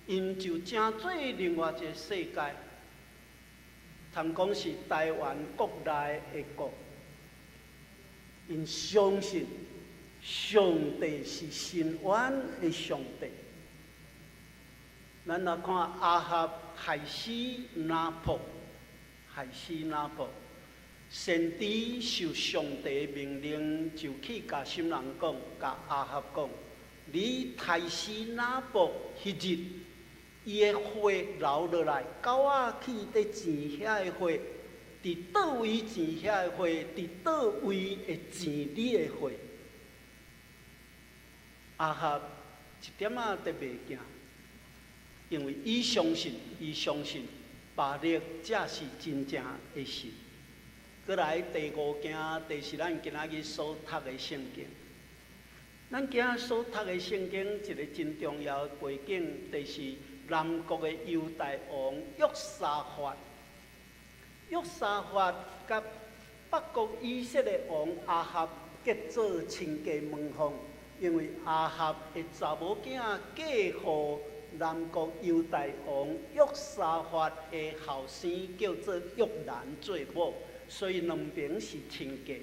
，𪜶就成做另外一個世界。通講是台灣國內的國，𪜶相信上帝是伸冤的上帝。咱來看亞哈害死拿伯，害死拿伯，先知受上帝命令，就去共啥人講，共亞哈講：你刣死拿伯彼日，伊的血流落來，狗仔去佇濺遐的血，佇佗位濺遐的血，佇佗位會濺你的血。亞哈一點仔都袂驚，因為伊相信，伊相信巴力才是真正的神。閣來第五件，就是咱今仔日所讀的聖經。咱今仔所讀的聖經，一個真重要的背景，就是南國的猶大王約沙法。約沙法佮北國以色列王亞哈結做親家門風，因為亞哈的查某囝嫁予南國猶大王約沙法的後生叫做約蘭做某，所以兩邊是親家。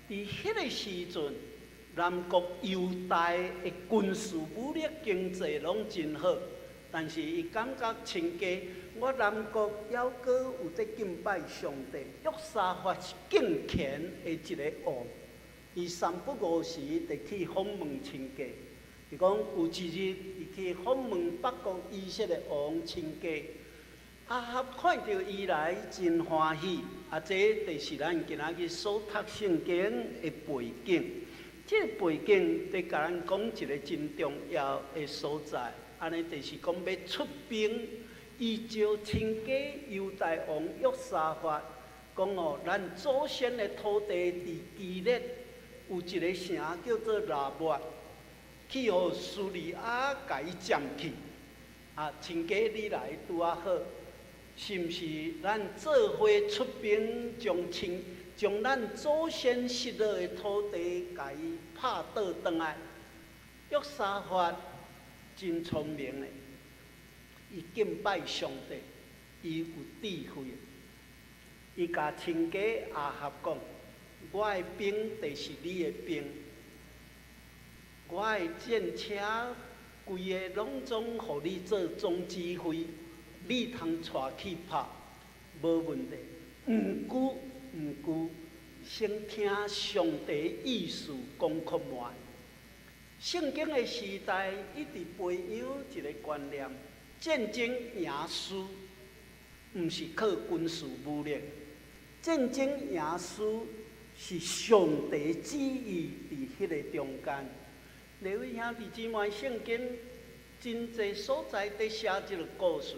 佇彼个時陣，南國猶大的軍事武力、經濟攏真好，但是伊感覺親家，我南國猶閣有佇敬拜上帝，約沙法是敬虔的一个王，伊三不五時就去訪問親家。伊講有一日，伊去訪問北國以色列王親家，亞哈看著伊來真歡喜。啊，這就是咱今仔日所讀聖經的背景。這個背景佇共咱講一个真重要的所在，按呢就是講欲出兵，伊召親家猶大王約沙法，講哦，咱祖先的土地佇基列有一个城叫做拉末，去予敘利亞共伊佔去。啊，親家你來拄仔好，是毋是咱做伙出兵將親將咱祖先失落的土地，共伊拍倒轉來？約沙法真聰明的，伊敬拜上帝，伊有智慧。伊共親家亞哈講：我的兵就是你的兵，我的戰車規个攏總予你做總指揮，你通帶去拍，無問題。毋過，先聽上帝意思講較慢。聖經的時代一直培養一个觀念：戰爭贏輸，毋是靠軍事武力，戰爭贏輸是上帝旨意佇彼个中間。各位兄弟姊妹，聖經真濟所在佇寫這个故事。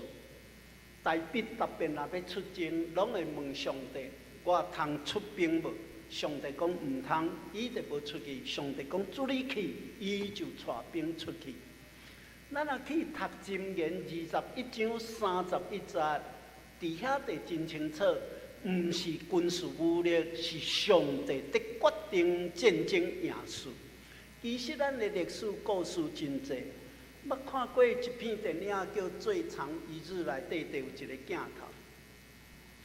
大衛特別若欲出征，攏會問上帝：我通出兵無？上帝講毋通，伊就無出去。上帝講准你去，伊就帶兵出去。咱若去讀箴言21章31節，佇遐就真清楚，毋是軍事武力，是上帝佇決定戰爭贏輸。其實咱的歷史故事真濟，捌看過一篇電影叫《最長一日》，內底就有一个鏡頭，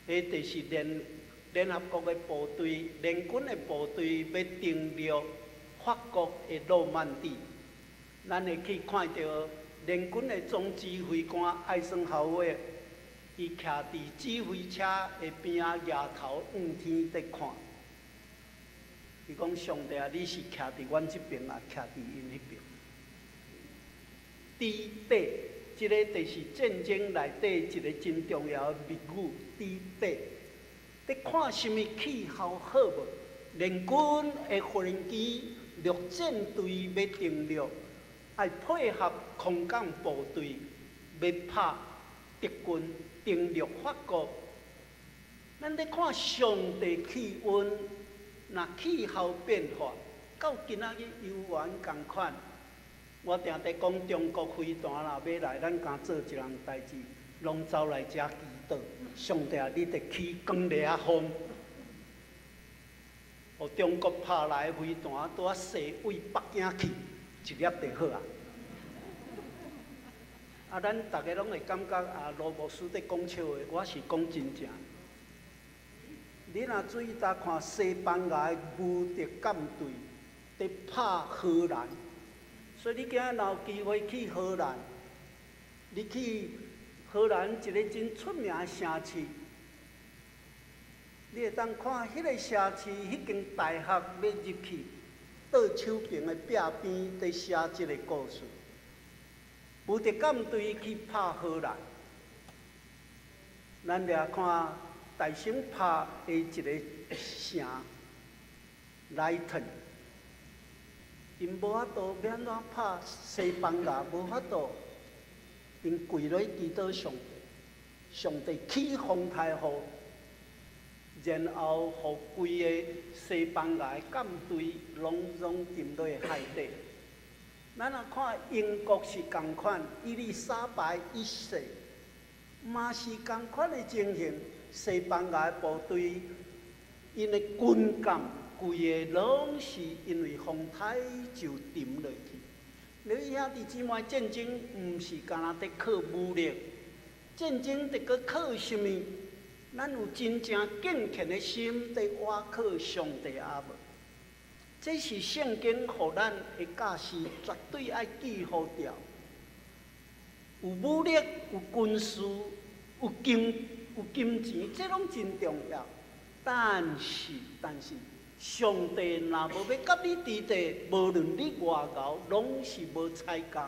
彼就是聯合國的部隊、聯軍的部隊欲登陸法國的諾曼底，咱會去看著聯軍的總指揮官艾森豪威爾，伊徛佇指揮車的邊仔，舉頭向天佇看。伊講上帝啊，你是徛佇阮這爿啊，徛佇𪜶彼爿？D-Day，這个就是戰爭內底一个真重要的密語。D-Day，佇看啥物氣候好無？聯軍的飛機陸戰隊欲登陸，愛配合空降部隊欲拍德軍登陸法國。咱佇看上帝氣溫，若氣候變化，到今仔日猶原仝款。我定定講中國飛彈若欲來，咱敢做一項代誌，攏走來遮祈禱。上帝啊，你著起狂烈仔風，予中國拍來的飛彈拄仔射對北京去，一粒就好啊。啊，咱逐个攏會感覺啊，羅牧師佇講笑話，我是講真正。你若注意焦看西班牙的無敵艦隊佇拍荷蘭，所以你今仔若有機會去荷蘭，你去荷蘭一个真出名的城市，你會當看彼个城市彼間大學欲入去，倒手爿的壁邊佇寫這个故事。無敵艦隊去拍荷蘭，咱掠看大聲拍的一个城萊頓，𪜶無法度欲按怎拍西班牙，無法度，𪜶跪落去祈禱上帝，上帝起風颱雨，然後予規个西班牙的艦隊攏總沉落海底。咱若看英國是仝款，伊麗莎白一世嘛是仝款的情形。西班牙的部隊，𪜶的軍艦規个攏是因為風颱就沉落去。你兄弟姊妹，戰爭毋是干焦佇靠武力，戰爭佇閣靠啥物？咱有真正敬虔的心佇倚靠上帝啊無？這是聖經予咱的教示，絕對愛記好牢。有武力，有軍事，有金錢，這攏真重要。但是，但是，上帝若無欲佮你佇佇，無論你偌𠢕，攏是無彩工。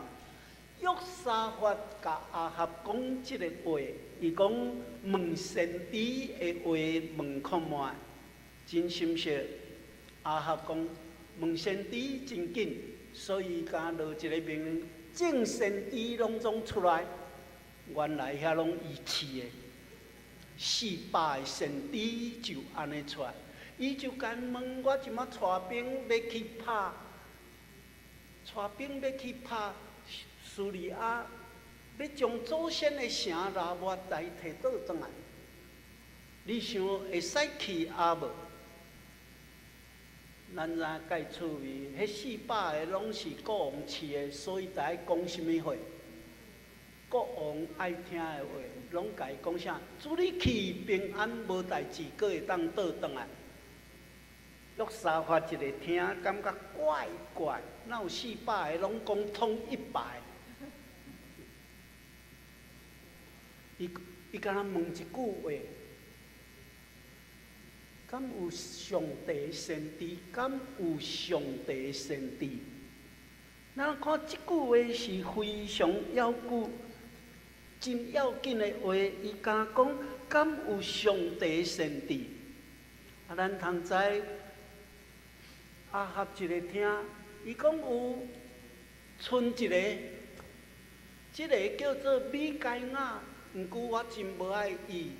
約沙法共亞哈講這个話，伊講問先知的話問看覓，真心實。亞哈講問先知真緊，所以敢落一个命令，眾先知攏總出來。原來遐攏伊飼的，400個先知就按呢出來。伊就共問我這馬帶兵欲去拍，帶兵欲去拍敘利亞，欲將祖先的城拉末來提倒轉來。你想會使去抑無？咱知影蓋趣味，彼400個攏是國王飼的，所以著愛講啥物話？國王愛聽的話，攏共伊講啥？祝你去平安，無代誌，閣會當倒轉來。約沙法一个聽，感覺怪怪，哪有400個攏講統一牌？伊伊敢若問一句話：敢有上帝先知？敢有上帝先知？咱看這句話是非常要緊、真要緊的話。伊敢講敢有上帝先知？啊，咱通知亞哈一个聽，伊講有賰一個，這个叫做米該亞，毋過我真無愛伊，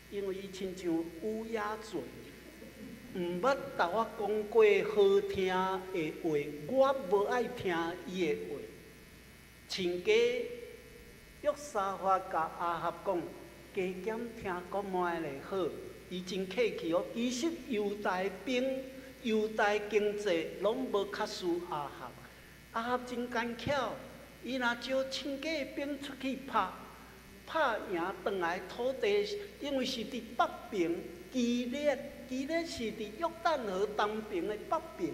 因為伊親像烏鴉嘴，毋捌共我講過好聽的話，我無愛聽伊的話。親家約沙法共亞哈講，加減聽講覓咧好，伊真客氣哦。其實猶大兵、猶大經濟攏無較輸亞哈，亞哈真奸巧，伊若招千幾个兵出去拍，拍贏轉來土地，因為是佇北邊基列，基列是佇約旦河東邊的北邊。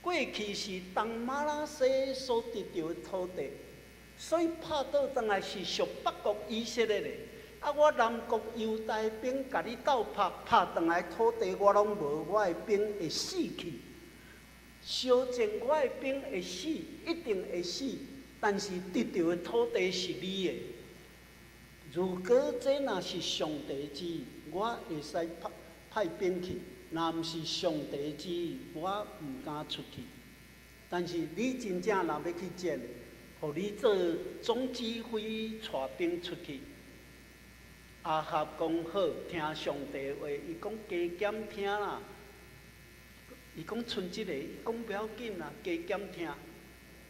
過去是東瑪拿西所得著的土地，所以拍倒轉來是屬北國以色列的。啊，我南國猶大兵共你鬥拍，拍轉來土地我攏無，我的兵會死去。相戰我的兵會死，一定會死。但是得著的土地是你的。如果這若是上帝旨意，我會使派派兵去；若毋是上帝旨意，我毋敢出去。但是你真正若欲去戰，予你做總指揮，帶兵出去。亞哈講好，聽上帝話，伊講加減聽啦。伊講賰這个，伊講不要緊啦，加減聽。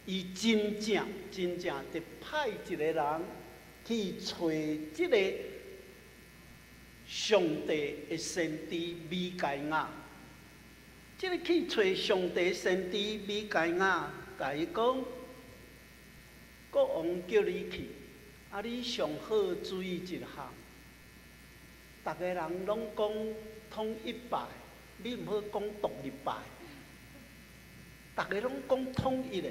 伊真正真正就派一个人去揣這个上帝的先知米該亞。這个去揣上帝先知米該亞，共伊講，國王叫你去，啊，你上好注意一項。逐个人攏講統一牌，你毋好講獨立牌。逐个攏講統一的。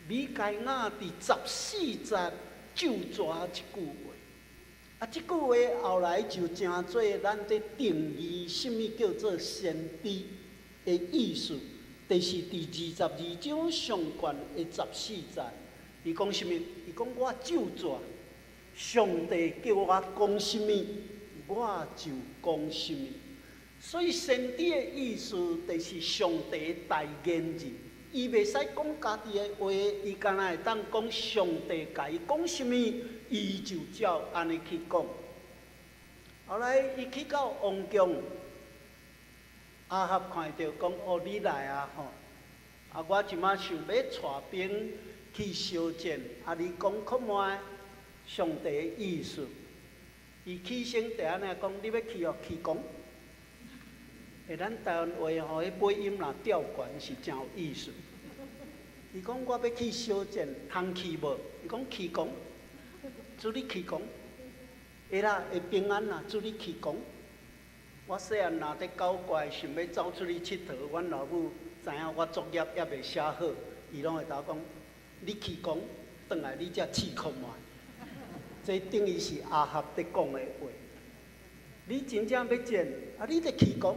米該亞佇14節咒詛這句話，啊，這句話後來就成做咱佇定義啥物叫做先知的意思，就是佇22章上懸的十四節，伊講啥物？伊講我咒詛。上帝叫我講啥物，我就講啥物。所以先知的意思就是上帝代言人，伊袂使講家己的話，伊干焦會當講上帝共伊講啥物，伊就照按呢去講。後來伊去到王宮，亞哈看著講：哦，你來啊吼！啊，我這馬想欲帶兵去相戰，啊，你講看覓？上帝的意思，伊起先就按呢講，你欲去哦，去講。欸，咱台灣話吼，彼尾音若調懸是誠有意思。伊講我欲去相戰，通去無？伊講去講，祝你去講。會啦，會平安啦，祝你去講。我細漢若佇搞怪，想欲走出去𨑨迌，阮老母知影我作業猶未寫好，伊攏會共我講，你去講，轉來你才試看覓。這等於是亞哈佇講的話。你真正欲戰，啊，你著去講，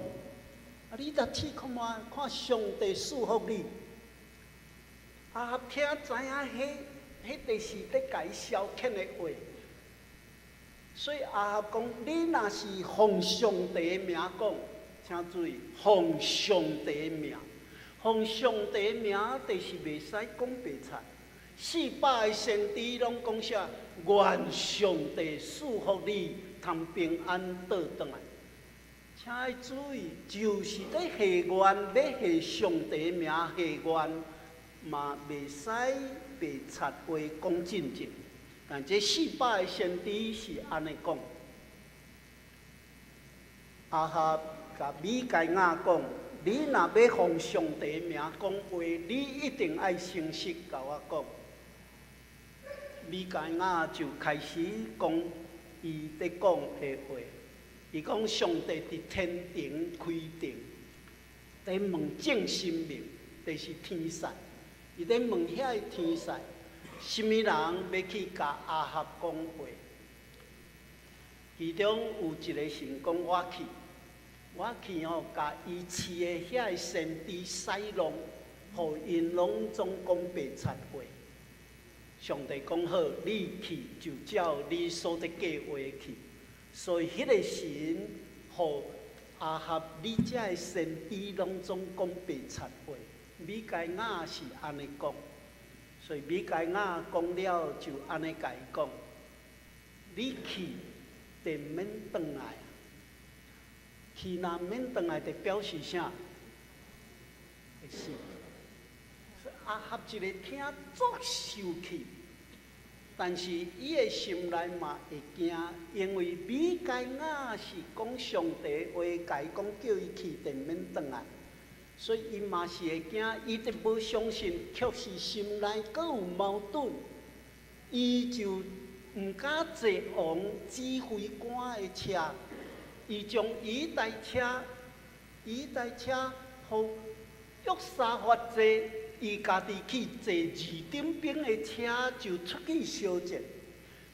啊，你著試看覓，看上帝賜福你。亞哈聽知影，彼就是咧共伊消遣的話，所以亞哈講：你若是奉上帝的名講，請注意，奉上帝的名，奉上帝的名，就是袂使講白賊。400個先知攏講啥？願上帝賜福你，通平安倒轉來。請愛注意，就是咧下願，欲下上帝的名下願，嘛袂使白賊話講真正。但這四百個先知是按呢講。亞哈共米該亞講：你若欲奉上帝名講話，你一定愛誠實共我講。米該亞就開始講伊咧講的話。伊講上帝佇天庭開庭，佇問眾神明，就是天使。伊咧問遐个天使，啥物人欲去共亞哈講話？其中有一个神講我去，我去吼，共伊飼的遐个先知使弄，予𪜶攏總講白賊話。上帝講好，你去就照你所佇計畫去。所以彼个神予亞哈，你遮个先知攏總講白賊話。米該亞是按呢講，所以米該亞講了就按呢共伊講：你去，就免轉來。去若免轉來，就表示啥？會死。亞哈一个聽足受氣，但是伊的心內嘛會驚，因為米該亞是講上帝話，共伊講叫伊去，就免轉來，所以伊嘛是會驚，伊就無相信，卻是心內閣有矛盾，伊就毋敢坐王指揮官的車，伊將伊台車予約沙法坐，伊家己去坐二等兵的車，就出去相戰。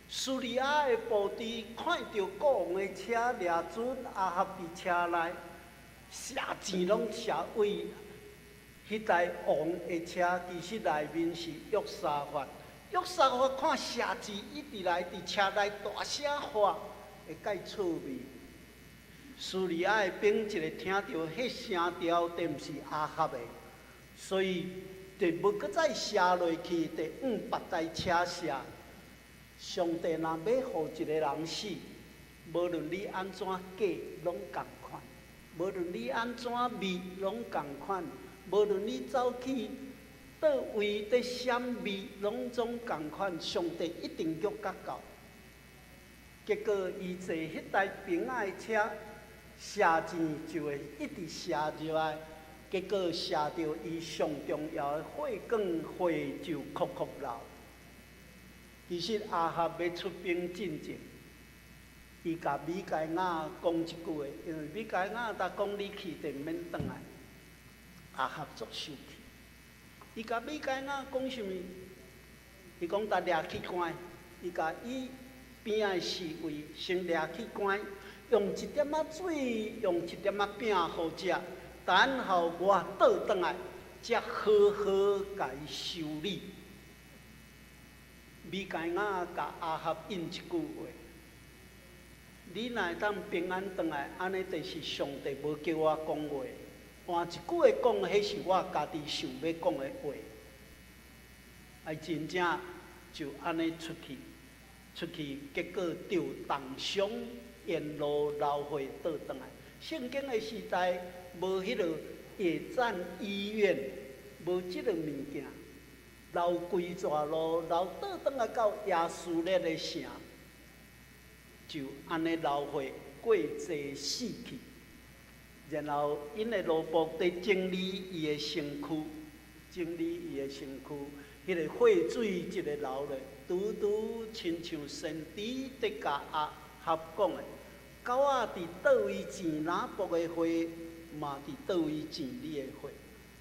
敘利亞的部隊看著國王的車，掠準亞哈佇車內，射箭攏射對彼台王的車，其實內面是約沙法。約沙法看射箭一直來佇車內大聲喊，會蓋趣味。敘利亞的兵一个聽著彼聲調，就毋是亞哈的，所以就無閣再射落去，就向別台車射。上帝若欲予一个人死，無論你按怎假，攏仝款；無論你按怎偽，攏仝款；無論你走去佗位佇閃避，攏總仝款。上帝一定約甲到。結果，伊坐彼台兵仔的車，射箭就會一直射入來，結果射著伊上重要的血管，血就硞硞流。其實亞哈欲出兵進前，伊共米該亞講一句話，因為米該亞逐講你去就免轉來，亞哈足生氣。伊共米該亞講啥物？伊講共掠去關，伊共伊邊仔的侍衛先掠去關，用一點仔水，用一點仔餅予食，等候我倒轉來，才好好共伊修理。米該亞共亞哈應一句話：你若會當平安轉來，按呢就是上帝無叫我講話。換一句話講，彼是我家己想欲講的話。啊，真正就按呢出去，出去，結果著重傷，沿路流血倒轉來。聖經的時代無彼个野戰醫院，無這个物件。流規逝路，流倒轉來到耶斯列的城，就按呢流血過濟死去。然後𪜶的奴僕佇整理伊的身軀，整理伊的身軀，彼个血水一个流落，拄拄親像先知佇共亞哈講的，狗仔佇佗位濺奴僕的血，嘛佇佗位濺你的血。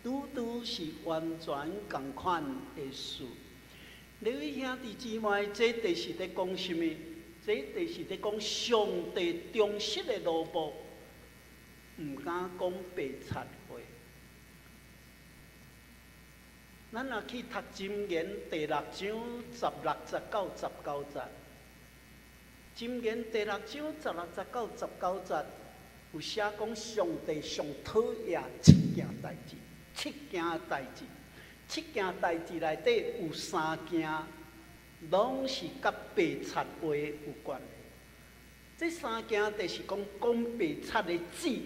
拄拄是完全仝款的事。你位兄弟姊妹，這就是咧講啥物？這就是咧講上帝忠實的奴僕，毋敢講白賊話。咱若去讀箴言第六章十六節到十九節，箴言第六章十六節到十九節有寫講上帝上討厭七件代誌，七件代誌，七件代誌內底有三件，攏是佮白賊話有關。這三件就是講講白賊的嘴，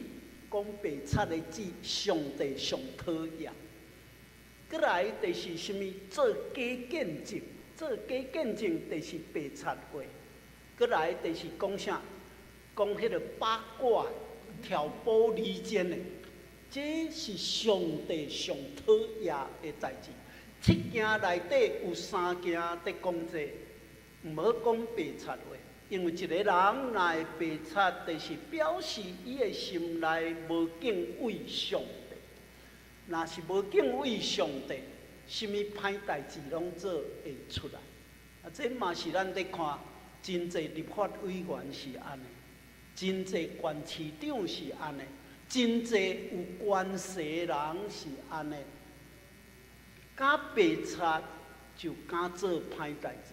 講白賊的嘴，上帝上討厭。閣來就是啥物？做假見證，做假見證就是白賊話。閣來就是講啥？講彼个八卦、挑撥離間的，這是上帝上討厭的代誌。七件內底有三件佇講這个，毋好講白賊話，因為一个人若會白賊，就是表示伊的心內無敬畏上帝。若是無敬畏上帝，啥物歹代誌攏做會出來。啊，這嘛是咱佇看，真濟立法委員是按呢，真濟縣市長是按呢，真濟有權勢人是按呢。敢白賊就敢做歹代誌，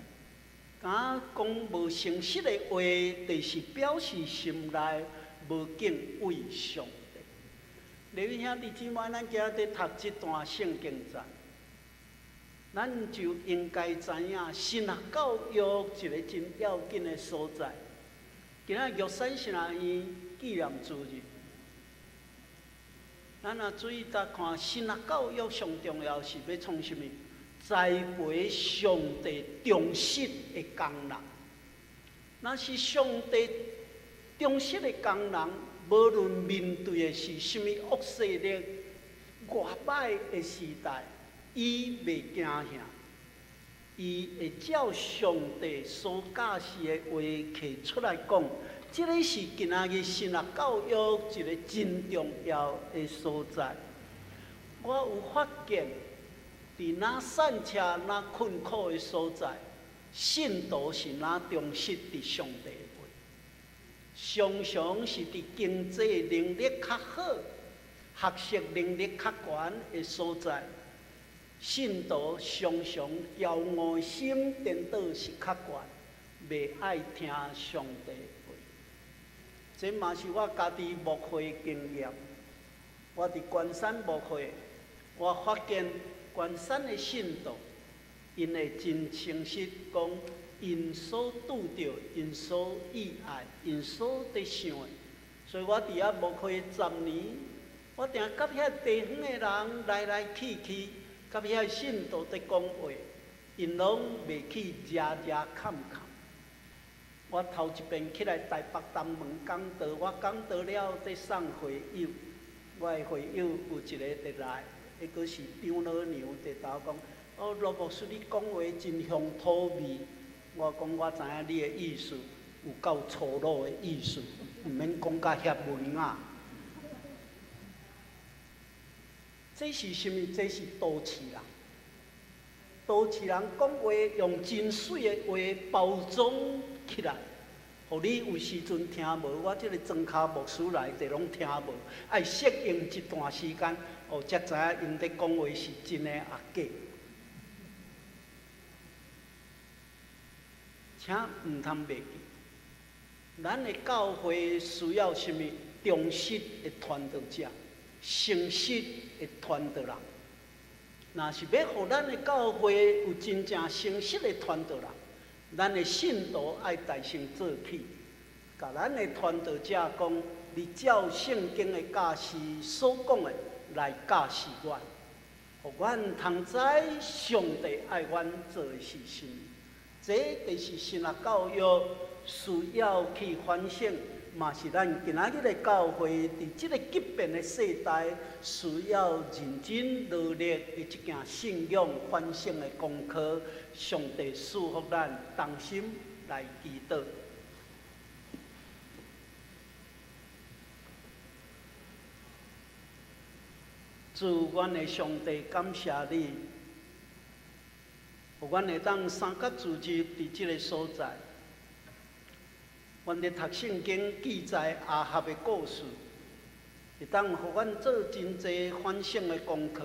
敢講無誠實的話，就是表示心內無敬畏上帝。弟兄姊妹，咱今仔佇讀這段聖經節，咱就應該知影神學教育一个真要緊的所在。今仔玉山神學院紀念主日，咱若注意來看神學教育上重要是欲創啥物？栽培上帝忠實的工人。若是上帝忠實的工人，無論面對的是啥物惡勢力、外歹的時代，伊袂驚嚇，伊會照上帝所教示的話提出來講。這个是今仔日神學教育一个真重要的所在。我有發現，佇若散赤、若困苦的所在，信徒是若忠實佇上帝的話，常常是佇經濟能力較好、學習能力較懸的所在，信徒常常驕傲的心顛倒是較懸，袂愛聽上帝話。這嘛是我家己牧會經驗。我佇關山牧會，我發現關山的信徒，𪜶會真誠實講，𪜶所拄著、𪜶所意愛、𪜶所佇想的。所以我佇遐牧會十年，我定佮遐地方的人來來去去，佮遐信徒佇講話，𪜶攏袂去惹惹崁崁。我頭一遍起來台北東門講道，我講道了佇送會友，我的會友有一个佇來，彼閣是長老娘佇頭講，哦，羅牧師你講話真鄉土味。我講我知影你的意思，有夠粗魯的意思，毋免講甲遐文雅。這是啥物？這是都市人。都市人講話用真媠的話包裝起來，予你有時陣聽無。我這个莊跤牧師來，就攏聽無，愛適應一段時間，哦，才知影𪜶佇講話是真的抑假。請毋通袂記，咱的教會需要啥物？忠實的傳道者，誠實的傳道人。若是欲予咱的教會有真正誠實的傳道人，咱的信徒愛大聲做起，共咱的傳道者講：你照聖經的教示所講的來教示阮，予阮通知上帝愛阮做的是啥物。這就是神學教育需要去反省，嘛是咱今仔日的教會佇這个激變的世代需要認真努力的一件信仰反省的功課。上帝賜福咱，同心來祈禱。主，阮的上帝，感謝你，予阮會當三角聚集佇這个所在。阮咧讀聖經記載亞哈的故事，會當予阮做真濟反省的功課。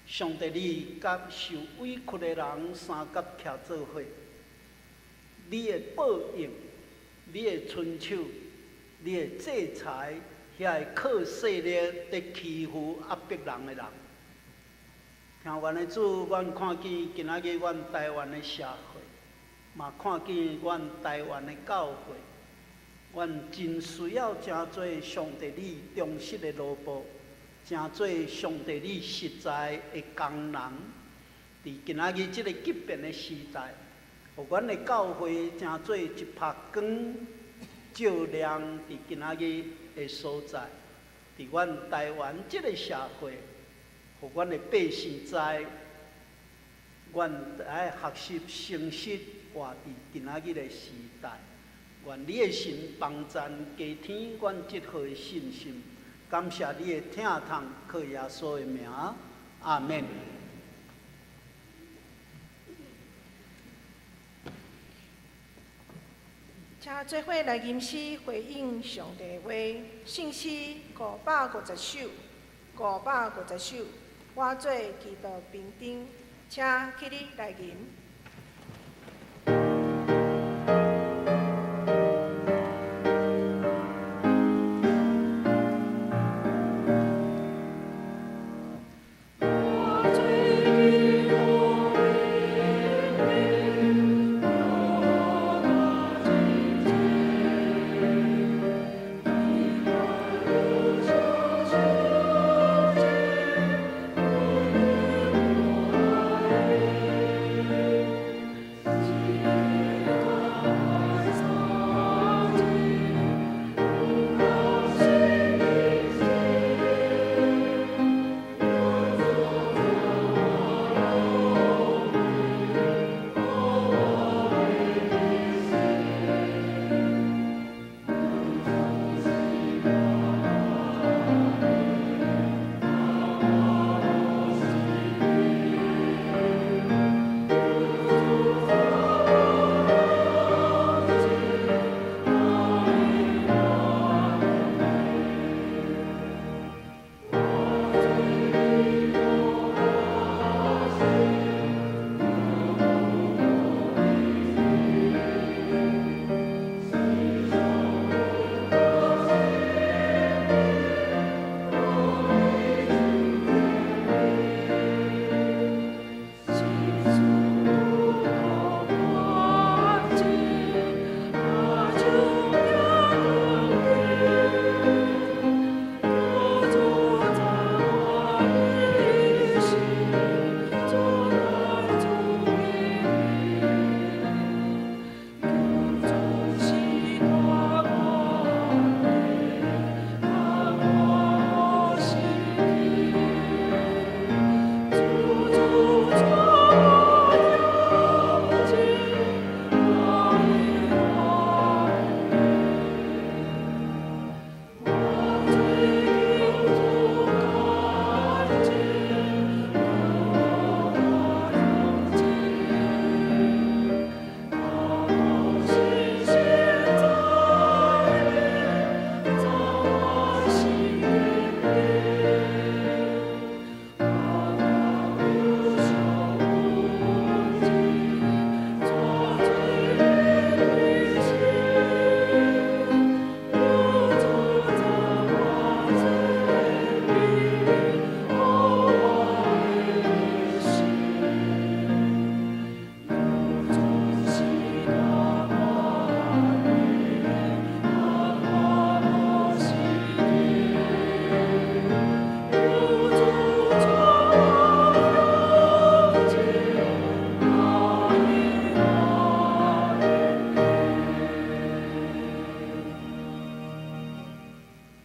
上帝，你佮受委屈的人相佮徛做伙，你會報應，你會伸手，你會制裁遐个靠勢力佇欺負壓迫人的人。聽完的主，阮看見今仔日阮台灣的社會，嘛看見阮台灣的教會，阮真需要成做上帝你忠實的奴僕，成做上帝你實在的工人。佇今仔日這个激變的時代，予阮的教會成做一束光，照亮佇今仔日的所在，佇阮台灣這个社會，予阮的百姓知，阮愛學習誠實活佇今仔日的時代。願你的神幫贊加添阮這份的信心，感謝你的疼痛，靠耶穌的名，阿們。
請做伙來吟詩回應上帝話，聖詩550首，550首，我做基督兵丁，請起立來吟。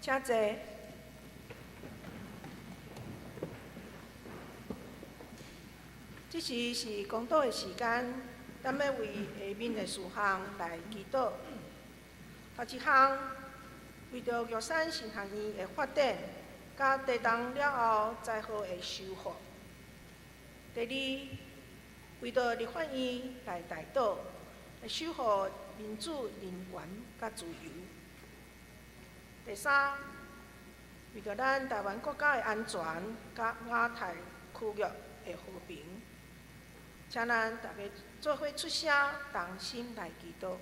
請坐。這時是講道的時間，咱欲為下面的事項來祈禱。頭一項，為著玉山神學院的發展，佮地動了後災禍的修復。第二，為著立法院來代禱，來守護民主、人權佮自由。第三，為著咱台灣國家的安全佮亞太區域的和平，請咱大家做伙出聲，同心來祈禱。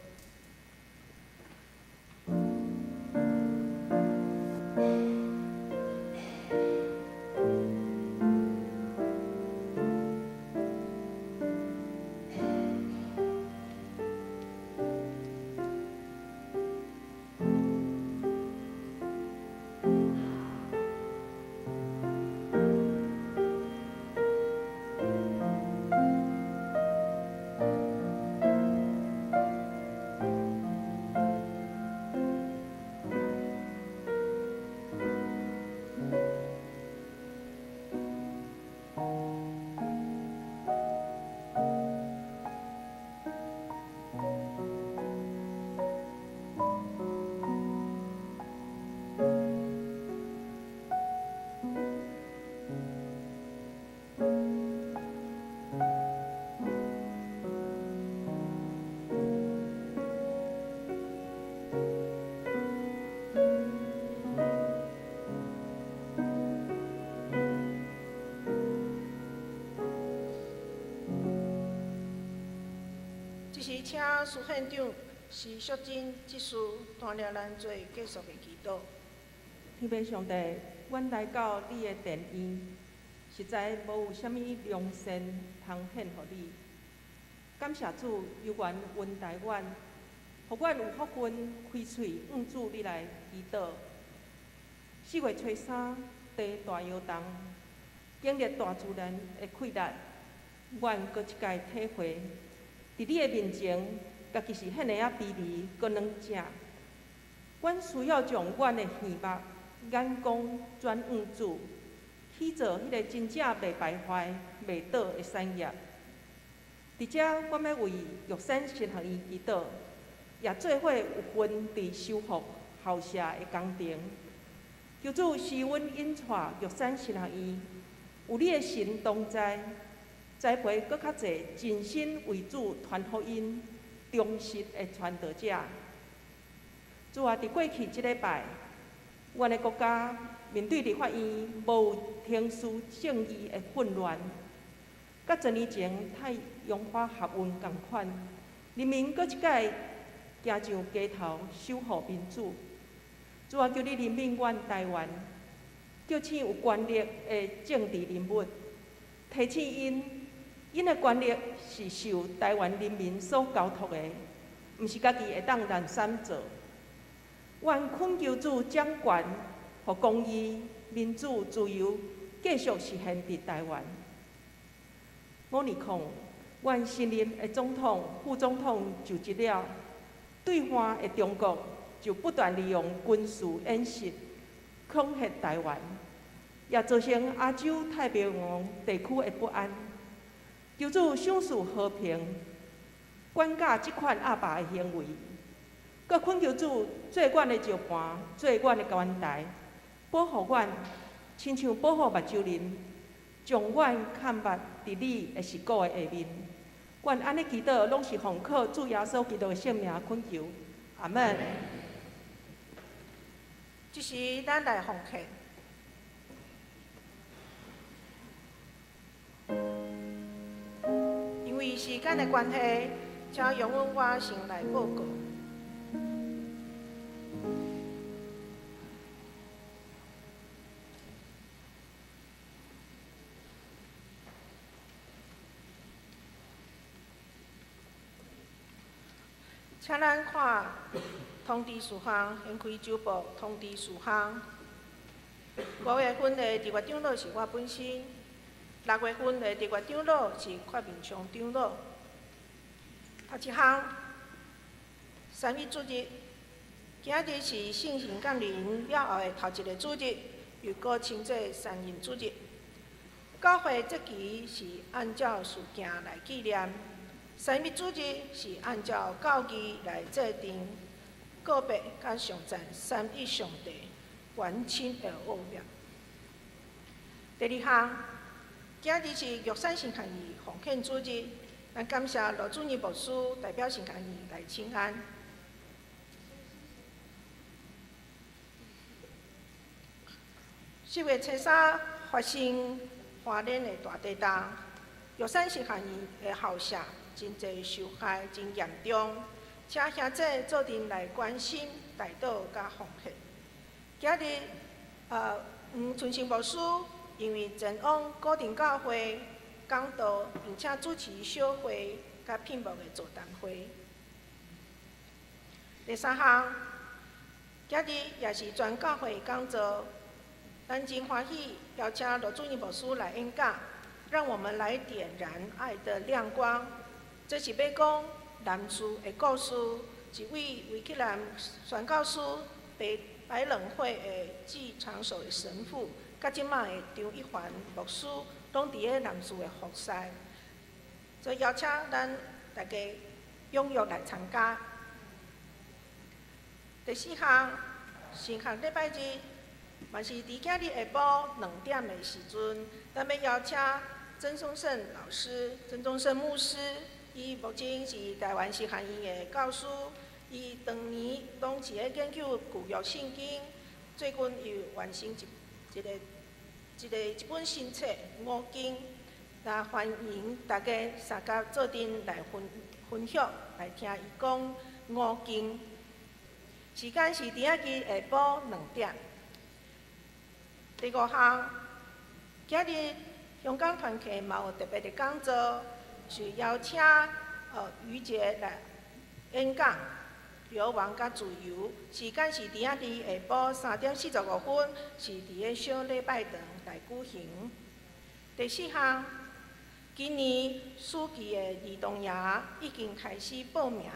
這時，請蘇縣長施淑珍執事帶領咱做結束的祈禱。
天父上帝，阮來到你的殿院，實在無有啥物良善通獻予你。感謝主，猶原恩待阮，予阮有福分開喙向主你來祈禱。4月初三，地大搖動，經歷大自然的氣力，阮閣一擺體會。佇你的面前，家己是遐爾仔卑微，閣軟正。阮需要將阮的耳目、眼光轉向主，去做彼個真正袂敗壞、袂倒的產業。佇遮，阮欲為玉山神學院祈禱，也做伙有份佇修復校舍的工程。求主賜阮引帶玉山神學院，有你的神同在。栽培閣較濟盡心為主傳福音、忠實的傳道者。主啊，佇過去這禮拜，阮的國家面對立法院無程序正義的混亂，佮十年前太陽花學運仝款，人民閣一擺行上街頭守護民主。主啊，求你憐憫阮台灣，叫請有權力的政治人物提醒𪜶。𪜶的權力是受台灣人民所交託的，毋是家己會當濫散做。阮懇求主掌權，予公義、民主、自由繼續實現佇台灣。5年前，阮新任的總統、副總統就職了，對岸的中國就不斷利用軍事演習恐嚇台灣，也造成亞洲太平洋地區的不安。求主賞賜和平，管教這款鴨霸的行為，閣懇求主做阮的石盤，做阮的關台，保護阮，親像保護目睭仁，將阮看目佇你的實骨的下面。阮按呢祈禱，攏是奉靠主耶穌基督的聖名懇求，阿們。
這時，咱來奉獻。因為時間的關係，請容許我先來報告。請咱看通知事項，先開周報通知事項。5月份的特別長老是我本身。6月份的特別長老是郝明昌長老。頭一項，三一主日，今日是聖神降臨了後的頭一个主日，又閣稱做三一主日。教會節期是按照事件來紀念，三一主日是按照教義來制定，告別佮頌讚三一上帝完全的奧秘。第二項，今日是玉山神學院奉獻主日，咱感謝羅主任牧師代表神學院來請安。10月初3發生花蓮的大地震，玉山神學院的校舍真濟受害，真嚴重，請兄弟做陣來關心、代禱佮奉獻。今日，黃春生牧師因為前往古亭教會講道，並且主持小會佮聘牧的座談會。第三項，今日也是全教會講座，咱真歡喜邀請羅主任牧師來演講，讓我們來點燃愛的亮光。這是欲講男士的故事，一位維克蘭宣教師白白冷會的季長守的神父，佮這擺的張一凡牧師，攏佇咧男士的服侍，所以邀請咱大家踴躍來參加。第四項，神學禮拜日，嘛是佇今日下晡2點的時陣，咱欲邀請曾宗盛老師、曾宗盛牧師，伊目前是台灣神學院的教師，伊長年攏是咧研究舊約聖經，最近又完成一個一個一本新冊《五經》，那歡迎大家三家做陣來分享，來聽伊講五經。時間是佇仔日下晡2點。第五項，今日香港團契嘛有特別的講座，是邀請余杰來演講，流亡佮自由。時間是佇仔日下晡3點45分，是佇咧小禮拜堂來舉行。第四項，今年暑期的兒童營已經開始報名。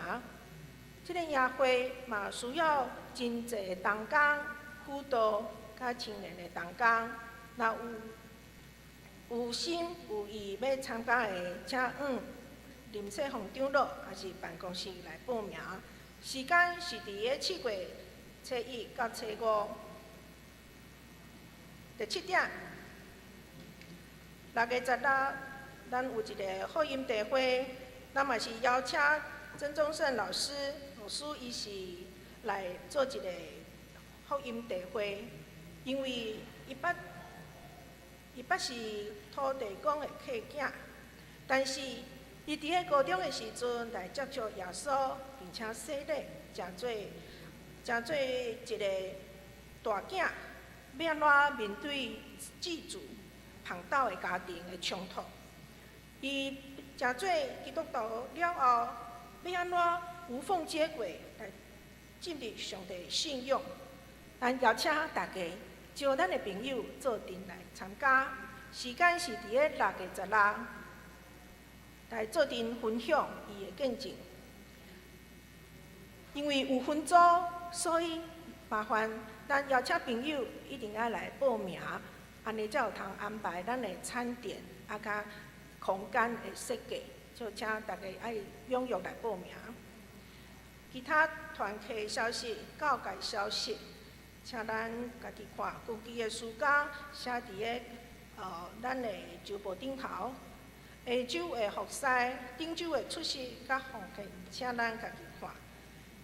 這個營會嘛需要真濟同工輔導佮青年的同工，若有心有意欲參加的，請往林世宏長老抑是辦公室來報名。時間是佇咧7月初1到初5。第七點，6月16，咱有一個福音大會，咱嘛是邀請曾宗盛老師，老師伊是來做一個福音大會，因為伊捌是土地公的契囝，但是伊佇咧高中的時陣來接觸耶穌，並且洗禮，成做一個大囝，欲按怎面對繼祖龐大的家庭的衝突？伊成做基督徒了後，欲按怎無縫接軌來進入上帝的信仰？咱邀請大家招咱的朋友做陣來參加，時間是佇咧6月16，來做陣分享伊的見證。因為有分組，所以麻煩咱邀請朋友一定愛來報名，按呢才有通安排咱的餐點啊，佮空間的設計，就請大家愛踴躍來報名。其他團契消息、教界消息，請咱家己看。舊期的時間寫佇咧咱的週報頂頭。下晝的服侍，頂週的出席佮奉獻，請咱家己看。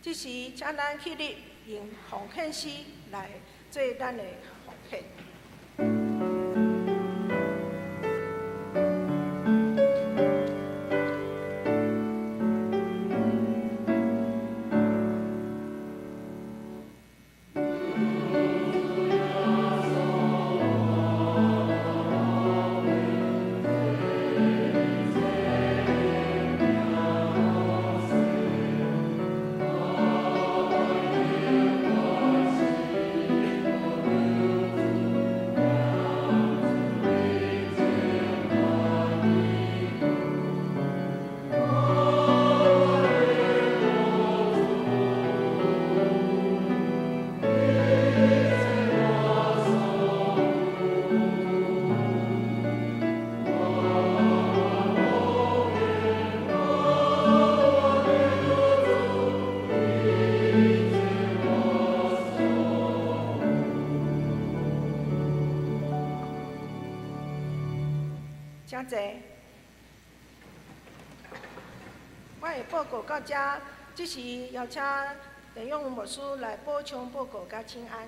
這時，請咱起立，用奉獻詩來做咱的奉獻。請坐。的報告到遮，這時邀請陳永牧師來補充報告佮請安。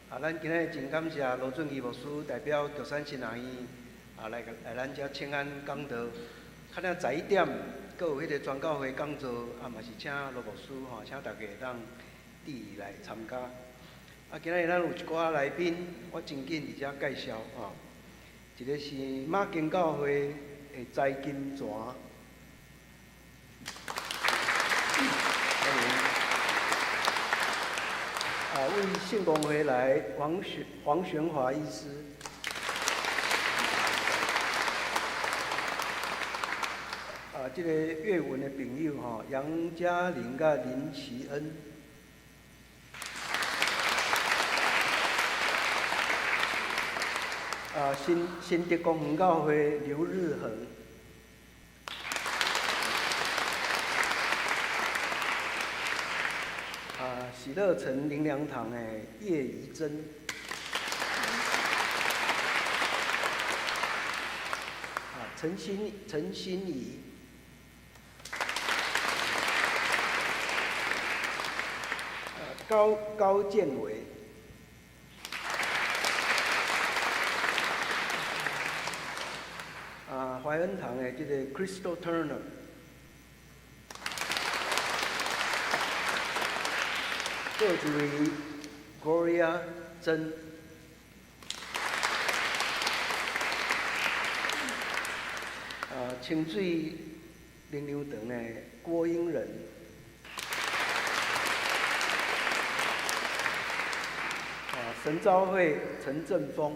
啊，咱今日真感謝羅俊義牧師代表玉山神學院啊來咱遮請安講道。較了11點，閣有彼个宣教會講座，啊嘛是請羅牧師吼，請大家會當佇來參加。啊，今仔日咱有一寡來賓，我真緊佇遮介紹吼。一个是馬經教會的翟金泉，啊，為聖公會來黃玄華醫師。啊，這個粵文的朋友吼，楊嘉玲佮林奇恩。啊，新德公園教會劉日恆。啊，喜樂城靈糧堂的葉怡珍。啊，陳心怡。高建偉。啊，懷恩堂的這個 Crystal Turner。閣有一位 Gloria 曾。啊，清水靈糧堂的郭英仁。啊，神召會陳振峰。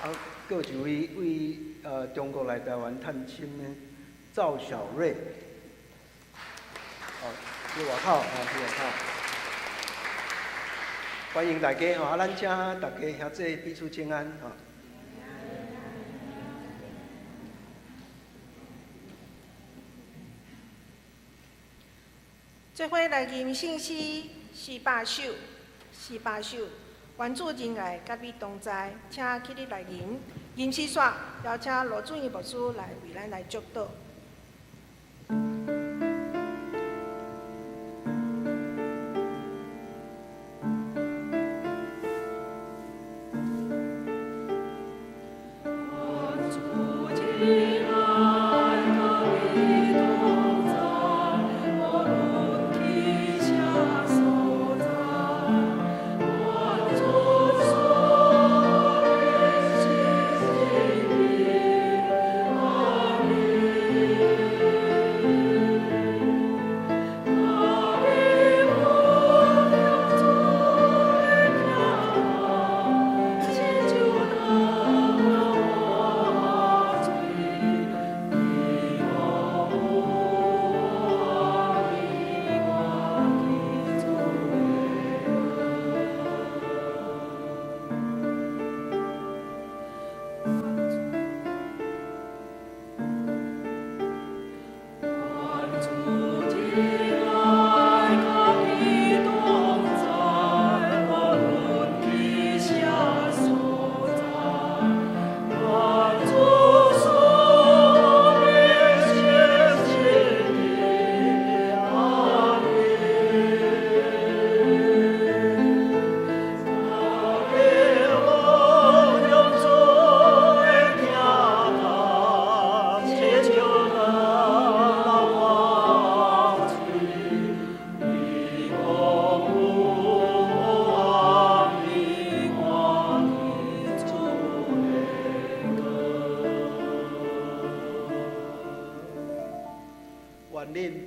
啊，閣有一位為中國來台灣探親的趙小瑞。哦，佇外口，哦，佇外口。歡迎大家吼，啊，咱請大家兄弟彼此請安吼。
做伙來吟聖詩48首，48首，願主仁愛佮你同在，請起立來吟。吟詩煞，邀請羅俊義牧師來為咱來祝禱。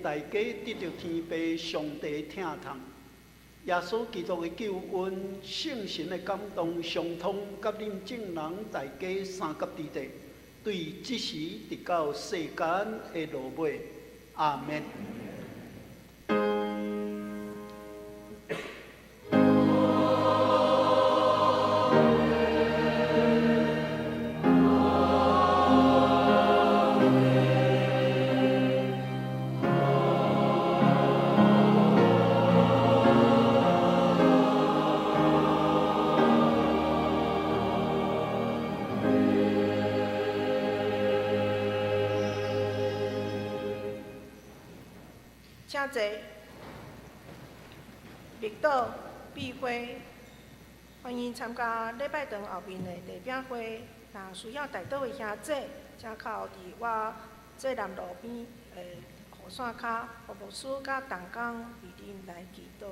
大家得著天父上帝疼痛，耶穌基督的救恩，聖神的感動，相通，佮恁眾人大家相佮佇咧，對這時直到世間的落尾，阿們。
阿
請坐。默禱闭會，歡迎參加禮拜堂後面的茶餅會。若需要代禱的兄姊，請靠佇我濟南路邊的雨傘跤，予牧師佮同工為恁來祈禱。